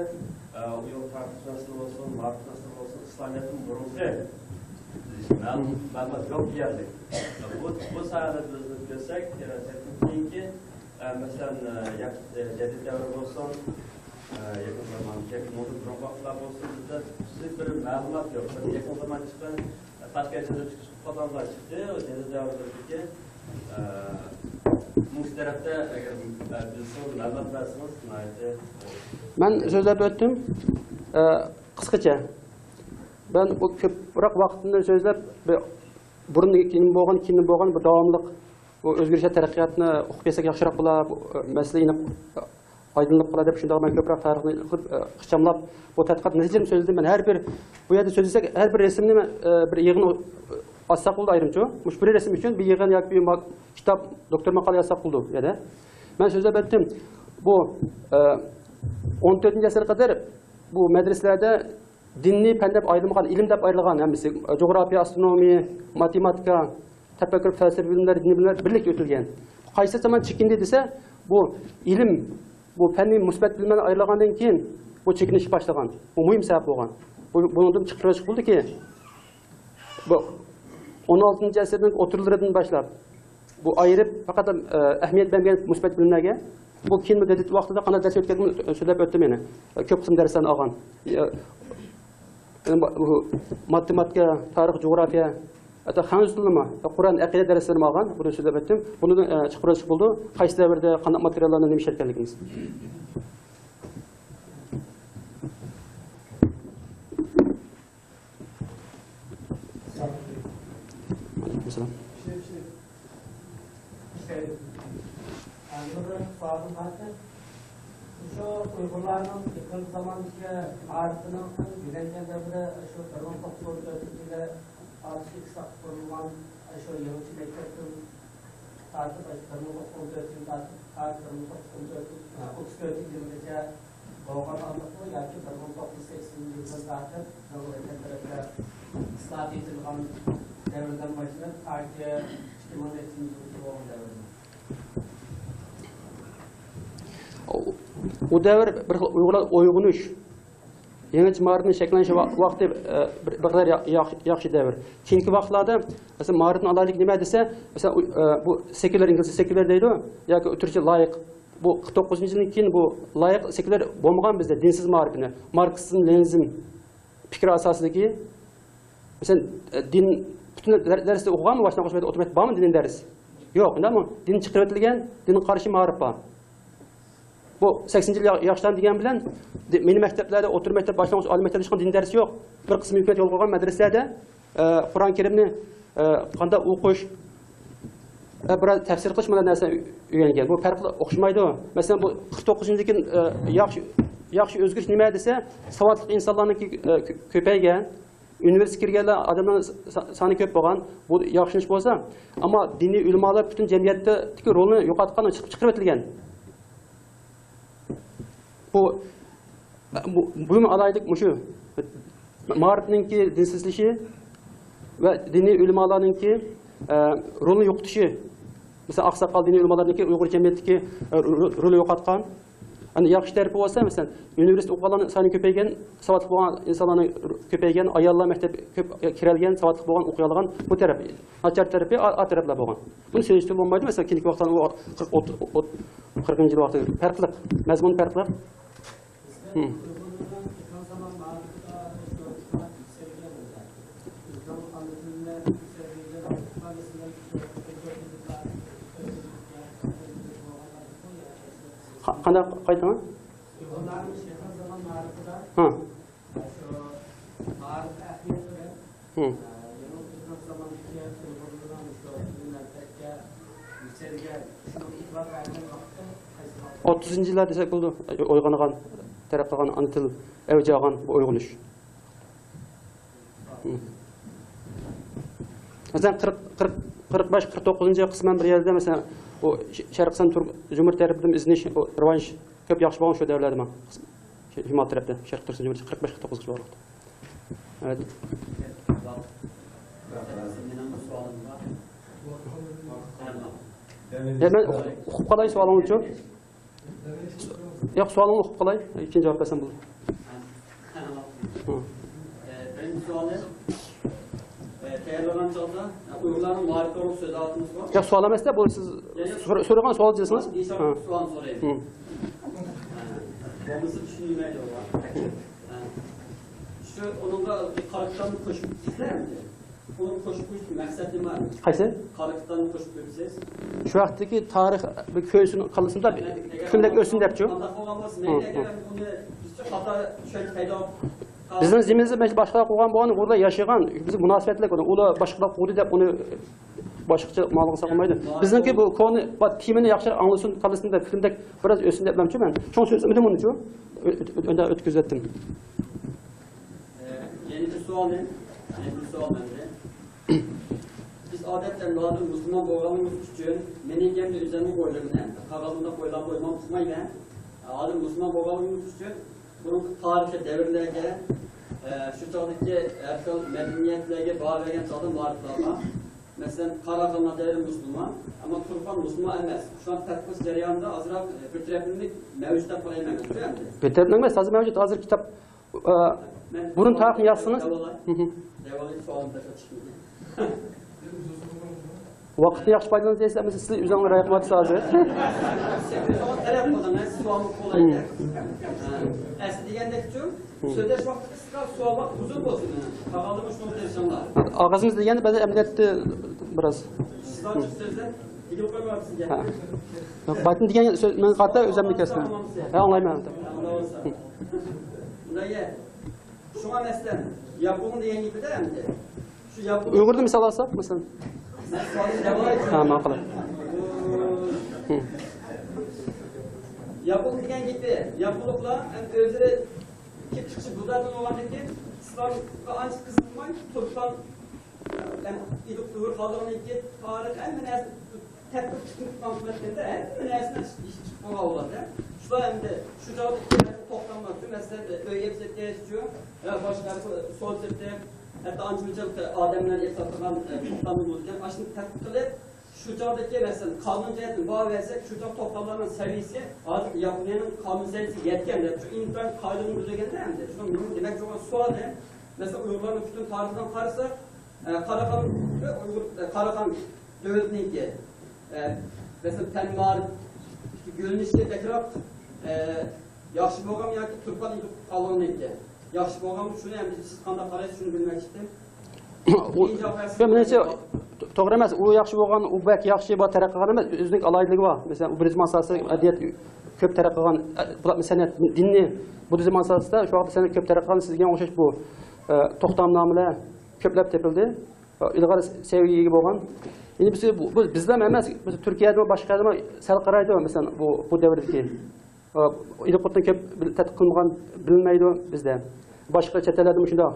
ئە، ئۇيغۇر تارىخشۇناسلىرى بولسۇن، مائارىپشۇناسلىرى بولسۇن، ئىسلامىيەتتىن بۇرۇنقى مەلۇم-، مەلۇمات يوق دېيەرلىك. بۇ، بۇ ساھەدە بىز كۆرسەك، ئە، كېيىنكى، ئە، مەسىلەن، ئە، يا-، ئە، جەدىد دەۋر بولسۇن، ئە، يېقىن زامان، يېقىن بۇرۇنقى ۋاقىتلار بولسۇن، بىزدە تۈپسىز بىر مەلۇمات يوق. بىر يېقىن زامان چىققان، ئە، تاشكەنت شەھىرىدە چىقىش قاتارلىقلار چىقتى. جەدىد دەۋردىكى، ئە، مۇشۇ تەرەپتە ئەگەر، ئە، بىلسىڭىز، مەلۇمات بەرسىڭىز، ناھايىتى. مەن سۆزلەپ ئۆتتۈم. ئە، قىسقىچە. مەن بۇ كۆپرەك ۋاقىتنى سۆزلەپ، بىر بۇرۇن كېيىن بولغان، كېيىن بولغان بۇ داۋاملىق بۇ ئۆزگىرىشلەر، تەرەققىياتنى ئوقۇپ كەتسەك ياخشىراق بولا، بۇ، ئە، مەسىلە ئېنىق، ئە، ئايدىڭلىق قىلا دەپ شۇنداق مەن كۆپرەك تارىخنى قىلىپ، ئە، ئىخچاملاپ، بۇ تەتقىقات نەتىجىلىرىنى سۆزلىدىم. مەن ھەر بىر، بۇ يەردە سۆزلىسەك، ھەر بىر رەسىمنى مەن، ئە، بىر يىغىن ئاچساق بولىدۇ ئايرىمچە. مۇشۇ بىر رەسىم ئۈچۈن بىر يىغىن ياكى بىر ما-، كىتاب، دوكتور ماقالە يازساق بولىدۇ بۇ يەردە. مەن سۆزلەپ ئۆتتۈم. بۇ، ئە، ئون تۆتىنچى ئەسىرگە قەدەر بۇ مەدرىسىلەردە دىننى پەن دەپ ئايرىلمىغان، ئىلىم دەپ ئايرىلغان ھەممىسى، جۇغراپىيە، ئاسترونومىيە، ماتېماتىكا، تەپەككۇر، پەلسەپە بىلىملەر، دىنىي بىلىملەر بىرلىكتە ئۆتۈلگەن. قايسى زامان چېكىندى دېسە، بۇ ئىلىم، بۇ پەننىي مۇسبەت بىلىملەرنى ئايرىلغاندىن كېيىن بۇ چېكىنىش باشلىغان. بۇ مۇھىم سەۋەب بولغان. بۇ، بۇنىڭدىن چىقىپ چىقىش بولدىكى، بۇ ئون ئالتىنچى ئەسىرنىڭ ئوتتۇرىلىرىدىن باشلاپ، بۇ ئايرىپ، پەقەت، ئە، ئەھمىيەت بەرمىگەن مۇسبەت بىلىملەرگە. بۇ كېيىنمۇ گازېت ۋاقتىدا قانداق دەرس ئۆتكەنلىكىنى سۆزلەپ ئۆتتۈم يەنە. كۆپ قىسىم دەرسلەرنى ئالغان. ئە، بۇ ماتېماتىكا، تارىخ، جۇغراپىيە، ھەتتا خەنزۇ تىلىمۇ، قۇرئان، ئەقىدە دەرسلىرىمۇ ئالغان. بۇنى سۆزلەپ ئۆتتۈم. بۇنىڭدىن، ئە، چىقىپ ئۆتۈش بولدى. قايسى دەۋردە قانداق ماتېرىياللارنى نېمە ئىشلەتكەنلىكىمىز. ئەلەيكۇم سالام. يەنە بىر سوئالىم بار. شۇ ئۇيغۇرلارنىڭ يېقىنقى زاماندىكى مائارىپىنىڭ ئەڭ گۈللەنگەن دەۋرى شۇ بىر مىڭ توققۇز يۈز ئون تۆتىنچى يىلى پادىشاھ ئىسھاق قۇرۇلغان شۇ يېڭىچە مەكتەپتىن تارتىپ، بىر مىڭ توققۇز يۈز ئون تۆتىنچى يىلدىن تارتىپ، بىر مىڭ توققۇز يۈز ئون تۆتىنچى، ئوتتۇز تۆتىنچى يىلغىچە بولغان ئاندىقمۇ ياكى بىر مىڭ توققۇز يۈز سەكسىنىنچى يىلدىن تارتىپ، زاڭ ۋەتەن تەرەپتە ئىسلاھات ئېتىلغان دەۋردىن باشلاپ، تاكى ئىككى مىڭ نەچچىنچى يىلغىچە بولغان دەۋرمۇ؟ ئۇ دەۋر بىر خىل ئۇيغۇرلار ئويغىنىش، يېڭىچە مائارىپنىڭ شەكىللىنىش ۋا-، ۋاقتى، ئە، بىر، بىر قەدەر يا-، ياخ-، ياخشى دەۋر. كېيىنكى ۋاقىتلاردا، مەسىلەن، مائارىپنىڭ ئالاھىدىلىكى نېمە دېسە، مەسىلەن، ئۇ، ئە، بۇ سېكۇلار، ئىنگلىزچە سېكۇلار دەيدۇ، ياكى تۈركچە لايىق. بۇ قىرىق توققۇزىنچى يىلدىن كېيىن بۇ لايىق سېكۇلار بولمىغان بىزدە، دىنسىز مائارىپنى. ماركسىزم، لېنىنىزم پىكرى ئاساسىدىكى، مەسىلەن، ئە، دىن پۈتۈن دەر-، دەرسنى ئوقۇغانمۇ، باشلانغۇچ مەكتەپتە ئولتۇرۇپ بارمۇ دىنىي دەرس؟ يوق، ئۇنداقمۇ؟ دىن چىقىرىۋېتىلگەن، دىنغا قارشى مائارىپ بار. بۇ سەكسىنىنچى يىل يا-، ياخشىلار دېگەن بىلەن، دى-، مىللىي مەكتەپلەردە، ئۆرتە مەكتەپ، باشلانغۇچ ئالىي مەكتەپتە ھېچقانداق دىنىي دەرس يوق. بىر قىسىم ھۆكۈمەت يولغا قويغان مەدرىسىلەردە، ئە، قۇرئان كەرىمنى، ئە، قانداق ئوقۇش، ئە، بىراز تەپسىر قىلىش، مۇنداق نەرسە ئۆگەنگەن. بۇ پەرقلىق، ئوخشىمايدۇ. مەسىلەن، بۇ قىرىق توققۇزىنچى يىلدىن كېيىن، ئە، ياخشى، ياخشى ئۆزگىرىش نېمە دېسە، ساۋاتلىق ئىنسانلارنىڭكى، ئە، كۆ-، كۆپەيگەن. ئۇنىۋېرسىتېتقا كىرگەنلەر ئادەمنىڭ سا-، سانى كۆپ بولغان، بۇ ياخشىلىنىش بولسا، ئەمما دىنىي ئۆلىمالار پۈتۈن جەمئىيەتتىكى رولىنى يوقاتقان، چىقىپ، چىقىرىۋېتىلگەن. بۇ، بۇ، بۇ ئالاھىدىلىك مۇشۇ. مائارىپنىڭكى دىنسىزلىشى ۋە دىنىي ئۆلىمالارنىڭكى، ئە، رولىنى يوقىتىشى. مەسىلەن، ئاقساقال دىنىي ئۆلىمالارنىڭكى ئۇيغۇر جەمئىيىتىدىكى، ئە، رو-، رولى يوقاتقان. ئەنە ياخشى تەرىپى بولسا، مەسىلەن، ئۇنىۋېرسىتېتقا ئوقۇغانلارنىڭ سانى كۆپەيگەن، ساۋاتلىق بولغان ئىنسانلارنىڭ كۆپەيگەن، ئاياللار مەكتەپكە كۆپ كىرەلىگەن، ساۋاتلىق بولغان، ئوقۇيالىغان، بۇ تەرەپ. ناچار تەرىپى ئا-، ئا تەرەپلەر بولغان. بۇنى سېلىشتۇرۇپ بولمايدۇ. مەسىلەن، كېيىنكى ۋاقىتتا ئۇ قىرىق، ئوت-، ئوت-، قىرىقىنچى يىل ۋاقتى پەرقلىق، مەزمۇن پەرقلىق. ھىم. قا-، قانداق قايتىڭ؟ ھا. ھىم. ئوتتۇزىنچى يىللار دېسەك بولىدۇ. ئويغانغان، تەرەققىي قىلغان، ئانا تىل ئەۋج ئالغان بۇ ئويغىنىش. مەسىلەن، قىرىق، قىرىق، قىرىق بەش، قىرىق توققۇزىنچى قىسمەن بىر يەردە، مەسىلەن، ئۇ ش-، شەرقىي ئىسلام تۈرك جۇمھۇرىيىتى تەرىپىدىن ئىزدىنىش، ئۇ راۋاج كۆپ ياخشى بولغان شۇ دەۋرلەردە ماڭا. شىمال تەرەپتە، شەرقىي تۈركىستان جۇمھۇرىيىتى قىرىق بەش، قىرىق توققۇزىنچى يىل ۋاقىت. ئەۋەت. مېنىڭ بىر سوئالىم بار. يا، مەن ئۇقۇپ، ئۇقۇپ قالاي سوئالىڭىزچۇ؟ ياق، سوئالىڭىزنى ئۇقۇپ قالاي، كېيىن جاۋاب بەرسەم بولىدۇ. ھە. بىرىنچى سوئالى، ئە، تەييارلىغان چاغدا، ئە، ئۇيغۇرلارنىڭ مائارىپى توغرىلىق سۆز ئالاتتىڭىزغۇ؟ ياق، سوئال ئەمەس-دە، بۇ سىز يا، يا. سور-، سورىغان سوئال جاۋابىڭىز. ھە. سوئالنى سورايمەن. ھە. بولمىسا چۈشىنەلمەيدۇ ئۇلار. ھە. شۇ ئۇنىڭغا بىر قارا كىتابنى قوشۇپ كېتىسىلەر ئەمدى. ئۇنى قوشۇپ قويۇش مەقسەت نېمە؟ قايسى؟ قارا كىتابنى قوشۇپ قويۇپسىز. شۇ ۋاقىتتىكى تارىخ بىر كۆيسۇن، قالسۇن دەپ، كۈندەك ئۆتسۇن دەپچۇ. ئۇنداق بولغان بولسا، ھە، مەيلى، ھە. ئەگەر ئۇنى بىزچە خاتا چۈشەنچە پەيدا، بىزنىڭ زېمىنىمىزدا مەيلى باشقىلار قۇرغان بولغان، ئۇلار ياشىغان، بىزگە مۇناسىۋەتلىك ئۇلار، ئۇلار باشقىلار قۇردى دەپ ئۇنى باشقىچە مۇئامىلە قىلساق بولمايدۇ. بىزنىڭكى بۇ كونا، بۇ تېمىنى ياخشىراق ئاڭلىسۇن، كاللىسىنى دەپ، فىلىمدەك بىراز ئۆتسۇن دەپ مەنچۇ مەن. شۇڭا سۆزلىمىدىم ئۇنىچۇ. ئۆ-، ئۆ-، ئۆندە ئۆتكۈزۈۋەتتىم. ئە، يەنە بىر سوئال، يەنە بىر سوئال مەندە. بىز ئادەتتە نادىر مۇسۇلمان بولغانلىقىمىز ئۈچۈن، مېنىڭ گېپىمنى ئۆزۈممۇ ئويلايمەن، قالغانلار ئويلانماي ئۇقمايمەن. نادىر مۇسۇلمان بولغانلىقىمىز ئۈچۈن، بۇرۇنقى تارىخىي دەۋرلەرگە، ئە، شۇ چاغدىكى ھەر خىل مەدەنىيەتلەرگە باھا بەرگەن چاغدا مائارىپلارغا، مەسىلەن، قاراخانلار دەۋرى مۇسۇلمان، ئەمما تۇرپان مۇسۇلمان ئەمەس. شۇڭا پەرق قىلىش جەريانىدا ئازراق، ئە، بىر تەرەپلىمىلىك مەۋجۇت دەپ قارايمەن، ئەمدى. بىر تەرەپلىمىلىك ئەمەس، ھازىر مەۋجۇت، ھازىر كىتاب، ئە، مەن بۇرۇن تارىخنى يازسىڭىز. دەۋالاي. ھىم. دەۋالاي، سوئالىم بەك چىقمىدى. ۋاقىتنى ياخشى پايدىلىنىسىز دېسە، ئەمەسە سىز ئۆزىڭىز رايىقمۇ دەيسىز ھازىر. سوئال تەلەپ قىلدىڭىز، سوئالنى قولايلى. ھىم. ھە. ئەسلى دېگەندەكچۇ، ھىم. سۆزلەش ۋاقتىدا سىزگە سوئال ۋاقتى ئۇزۇن بولسۇن. قالغانلىرىمۇ شۇنى تىرىشىڭلار. ئاغزىمىز دېگەندە بەزى ئەمەلىيەتتە بىراز. سىزلار جىق سۆزلەپ، ئىگىلىپ قويمايۋاتىسىز گەپنى. ھە. ياق، باتىن دېگەن سۆز، مەن قاتتىق ئۆزۈمنى كەسمەن. ھە، ئاڭلايمەن. ئاڭلاۋاتىسەن. ھىم. ئۇنداق گەپ. شۇڭا مەسىلەن، ياپون دېگەن گېپىدە ئەمدى. شۇ ياپون ئۇيغۇردىن مىسال ئالساق، مەسىلەن. ھە، ماقۇل. ھىم. ياپونلۇق دېگەن گېپى، ياپونلۇقلار ئەمدى ئۆزلىرى كېلىپ چىقىشى بۇددازم بولغاندىن كېيىن، ئىسلامغا ئانچە قىزىقماي، تۇرپان، ئەمدى ئۇيغۇر خالىغىنىڭكى تارىخ، ھەممە نەرسە تەتقىق قىلىپ قىلىۋاتقاندا، ھەممە نەرسىنى ئىش چىقىپ قالغان بولغان. شۇلار ئەمدى شۇ چاغدا توختاملار، مەسىلەن، ئۆيگە كېتىش ئۈچۈن، باشقا سودا سېتىپ، ھەتتا ئانچە مۇنچە ئادەملەرنى ئېلىپ ساتىدىغان توختاملار بولىدىكەن. ئاشۇنى تەتقىق قىلىپ، شۇ چاغدىكى، مەسىلەن، قانۇن جەھەتتىن باھا بەرسەك، شۇ چاغ توختاملارنىڭ سەۋىيىسى ھازىر ياپونىيەنىڭ قانۇن سەۋىيىسىگە يەتكەن دەپ، شۇ ئىنتايىن قائىدىنى بۇزىدىكەن-دە ئەمدى. شۇنىڭ مېنىڭ دېمەكچى بولغان سوئالىم، مەسىلەن، ئۇيغۇرلارنىڭ پۈتۈن تارىخىدىن قارىساق، ئە، قاراخان، ئۇيغۇر، ئە، قاراخان دۆلىتىنىڭكى، ئە، مەسىلەن، پەن مائارىپ يۆنىلىشى بەكرەك، ئە، ياخشى بولغانمۇ ياكى تۇرپان ئىدۇق قالغاننىڭكى ياخشى بولغانمۇ؟ شۇنى ئەمدى سىز قانداق قارايسىز، شۇنى بىلمەكچى ئىدىم. ئۇ، مېنىڭچە، تو-، توغرا ئەمەس. ئۇ ياخشى بولغان، ئۇ بەك ياخشى، بۇ تەرەققىي قىلغان ئەمەس. ئۆزىنىڭ ئالاھىدىلىكى بار. مەسىلەن، ئۇ بۇددىزم ئاساسىدا مەدەنىيەت كۆپ تەرەققىي قىلغان، ئە، بۇلار سەنئەت، دىننى بۇددىزم ئاساسىدا شۇ ۋاقىتتا سەنئەت كۆپ تەرەققىي قىلغان، سىزگە ئوخشاش بۇ، ئە، توختامنامىلەر كۆپلەپ تېپىلدى. ئىلغار سەۋىيەگە ئىگە بولغان. ئەمدى بىز، بۇ، بۇ بىزلا ئەمەس، بىز تۈركىيەدىمۇ، باشقا يەردىمۇ سەل قارايدۇ، مەسىلەن، بۇ، بۇ دەۋردىكى. ئە، ئىلقۇتنى كۆپ بىل-، تەتقىق قىلمىغان، بىلمەيدۇ بىزدە. باشقا چەت ئەللەردىمۇ شۇنداق.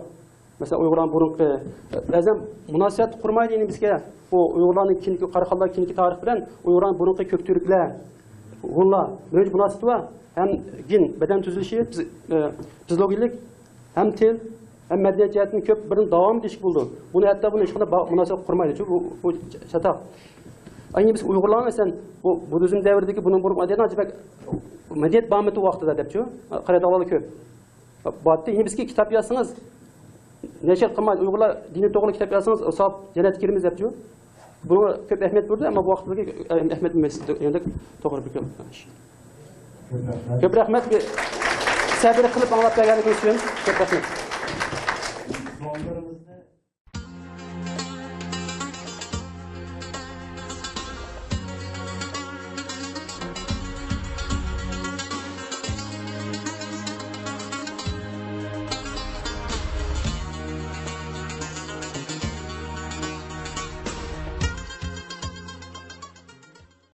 مەسىلەن، ئۇيغۇرلارنىڭ بۇرۇنقى، بەزەن مۇناسىۋەت قۇرمايدۇ يەنە بىزگە. بۇ ئۇيغۇرلارنىڭ كېيىنكى، قاراخانلار كېيىنكى تارىخ بىلەن ئۇيغۇرلارنىڭ بۇرۇنقى كۆكتۈركلەر، ھونلار، مەۋجۇت مۇناسىۋىتى بار. ھەم گېن، بەدەن تۈزۈلۈشى، فىز-، ئە، فىزىولوگىيەلىك، ھەم تىل، ھەم مەدەنىيەت جەھەتتىن كۆپ بىرىنى داۋامى دېيىشكە بولىدۇ. بۇنى ھەتتا بۇنى ھېچقانداق با-، مۇناسىۋەت قۇرمايدۇ. چۈنكى بۇ، بۇ چاتاق. ئەينى بىز ئۇيغۇرلار، مەسىلەن، بۇ بۇددىزم دەۋرىدىكى بۇنىڭ بۇرۇنقى مەدەنىيەت، بەك مەدەنىيەت بارمىدى ۋاقتىدا دەپچۇ، قارايدىغانلار كۆپ. باتتى، يەنە بىزگە كىتاب يازسىڭىز، نەشر قىلماي، ئۇيغۇرلار دىنى توغرىلىق كىتاب يازسىڭىز، ساپ جەننەتكە كىرىمىز دەپچۇ. بۇنىڭغا كۆپ ئەھمىيەت بېرىدۇ، ئەمما بۇ ۋاقىتتىكى ئەھمىيەت بېرمەيسىز. يەنە توغرا بىر گەپ. كۆپ رەھمەت. بىر سەبىر قىلىپ ئاڭلاپ بەرگەنلىكىڭىز ئۈچۈن كۆپ رەھمەت.